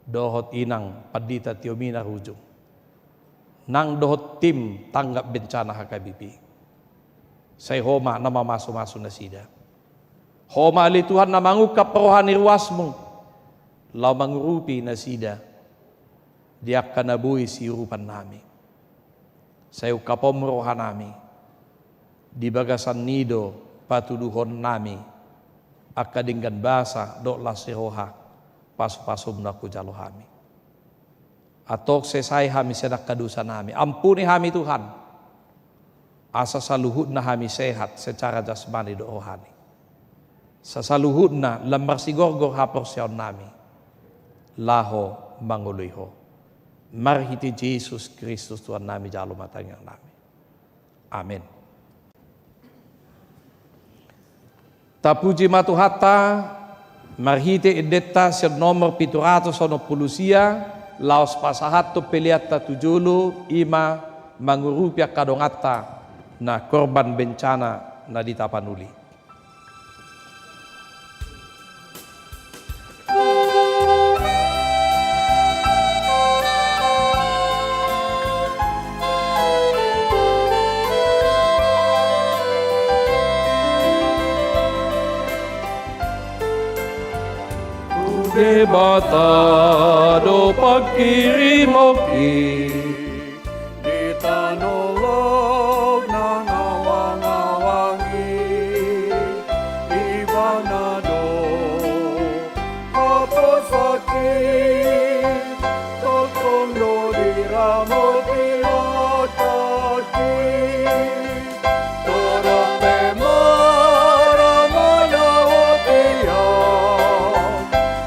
dohot inang Pandita Tiomina Rujung, nang dohot tim tanggap bencana H K B P. Sai Ho ma na mamasumasu nasida. Ho ma ale Tuhan na mangungkap roha ni ruasmu, laho mangurupi nasida di angka na boi siurupan nami. Sai ungkaponmu roha nami, di bagasan i do patuduhon nami angka denggan basa dohot las ni roha, pasupasum na hujalo hami. Antong sesai hami sian angka dosa nami, ampuni hami Tuhan, asa saluhutna hami sehat secara jasmani dohot rohani. Sasaluhutna lam marsigorgor haporseaon nami, laho mangoloi Ho. Marhite Jesus Kristus Tuhan nami jalo ma tangiang nami. Amen. Tapuji ma Tuhanta, marhite endenta sian nomor pitu ratus onom pulu sia, laos pasahathon peleanta tu jolo, i ma mangurupi angka donganta na korban bencana na di Tapanuli. Tu Debata do pangkirimonki di tano laut na ngawang-ngawang i, Ibana do haposanki, tongtong do diramoti atassi. Torop pe mara manawati au,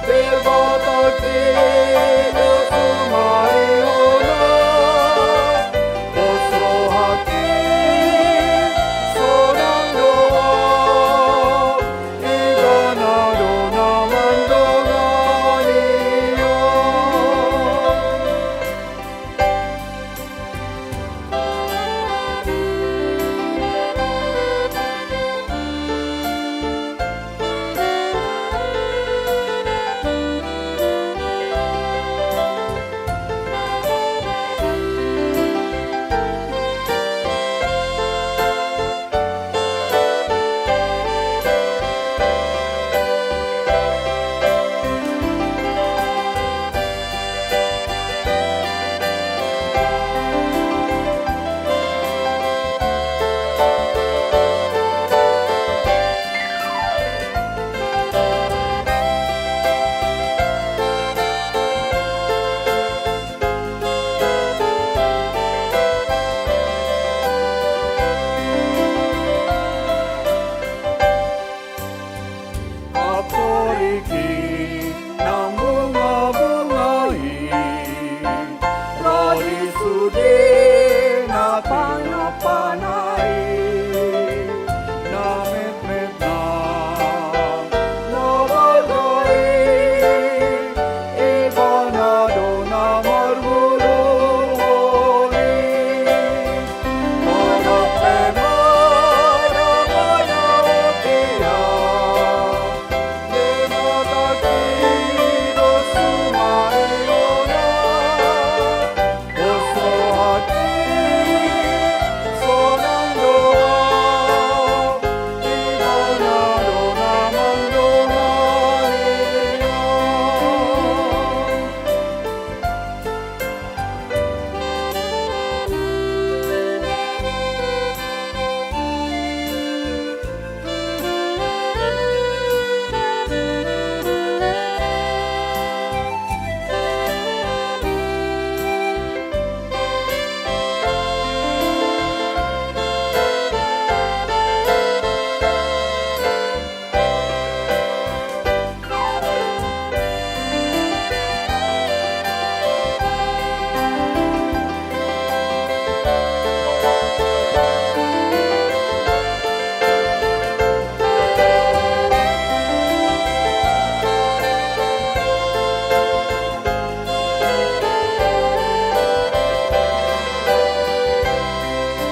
Debata Kingal Sumarihona, pos rohangki sonang do, Ibana do na mandongani au.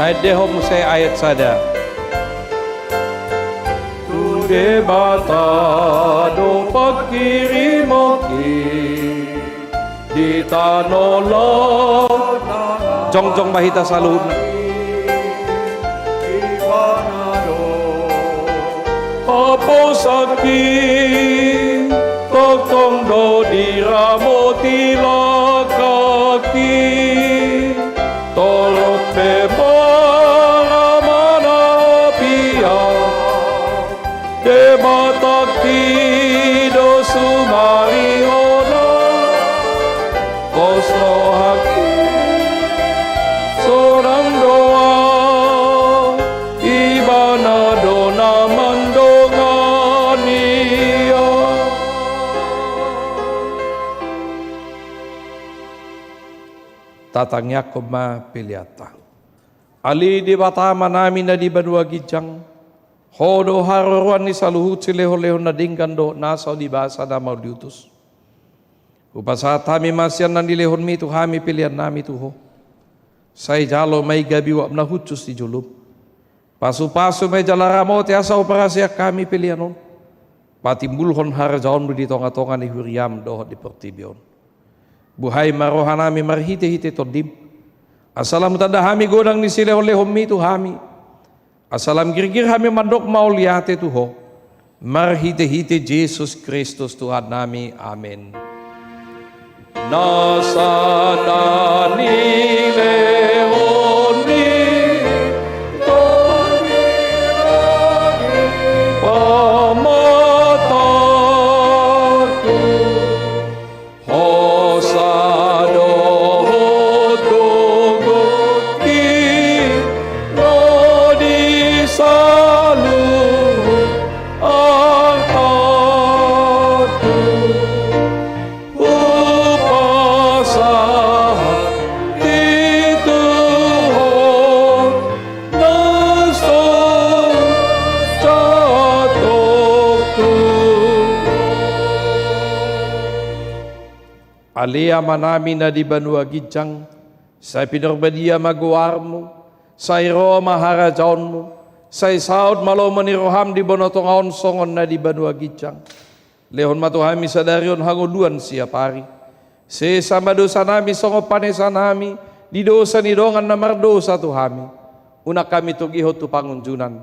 Taendehon muse ayat sada. Tu Debata do pangkirimonki di tano las. Jongjong ma hita saluhutna. Haposanki, tongtong do diramoti langkangki. Torop pe mara manapia, Debatangki do sumarihon. Pos rohangki sonang do ahu, Ibana do na mandongani ahu. Tatangiangkon ma peleanta. Ale Debata Amanami na di banua ginjang, Ho do haroroan ni saluhut silehonlehon na denggan dohot na so di basa na mauliutus. Hupasahat hami ma sian na nilehonmi tu hami peleannami tu Ho. Sai jalo ma i gabe uap na hushus di jolom. Pasupasu ma i jala ramoti asa huparhaseang hami pelean on patimbulhon harajaonmu di tongatonga ni huriam dohot di portibi on. Buhai ma rohanami marhitehite Tondim, asa lam tanda hami godang ni silehonlehonmi tu hami, asa lam girgir hami mandok mauliate tu Ho, marhitehite Jesus Kristus Tuhannami. Amen. Nasa na nilehonmi, pamatangku, hosa dohot gogoki, na di saluhut artangku. Hupasahat i tu Ho, na so jatokku. Ale Amanami na di banua ginjang, sai pinarbadia ma goarmu, sai ro ma harajaonmu, sai saut ma lomo ni roham di banua tonga on songon na di banua ginjang. Lehon ma tu hami sadari on hangoluan siapari. Sesa ma dosanami songon panesanami di dosa ni dongan na mardosa tu hami. Unang hami togihon tu pangunjunan.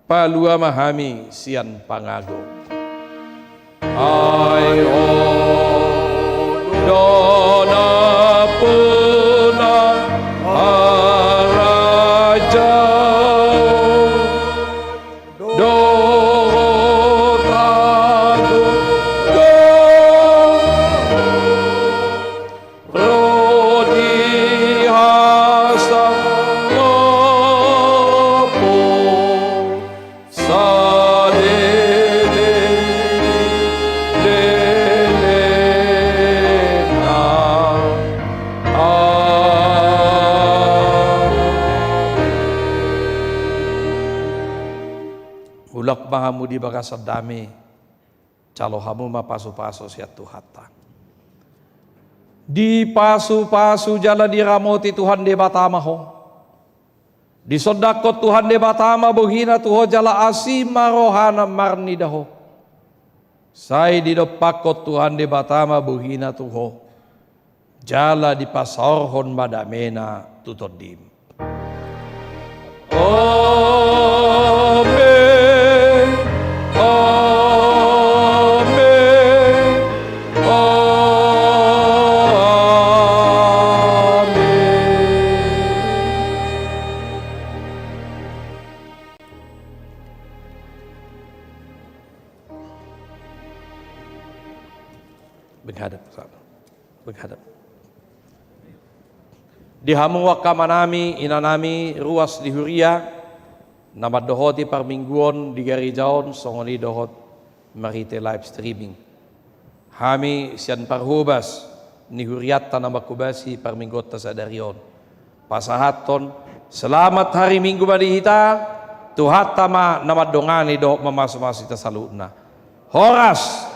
Palua ma hami sian pangago. Ai Ho do nampuna harajaon dohot hagogoon ro di hasangapon saleleng lelengna. Amen. Mulak ma hamu di bagasan dame. Jalo hamu ma pasupasu sian Tuhanta. Dipasupasu jala diramoti Tuhan Debata ma ho. Disondangkon Tuhan Debata ma bohina tu ho jala asi ma rohana marnida ho. Sai didompakkon Tuhan Debata ma bohina tu ho. Jala dipasaorhon ma damena tu tondim. Amen. Amen. Amen. Menghadap ke sana. Menghadap. Di hamu angka amanami, inanami, ruas di huria, na mandohoti parmingguon di gareja on, songon i dohot marhite live streaming. Hami sian parhobas ni hurianta na manghobasi parmingguonta sadari on, pasahathon selamat hari Minggu ma di hita, Tuhanta ma na mandongani dohot mamasumasu hita saluhutna. Horas.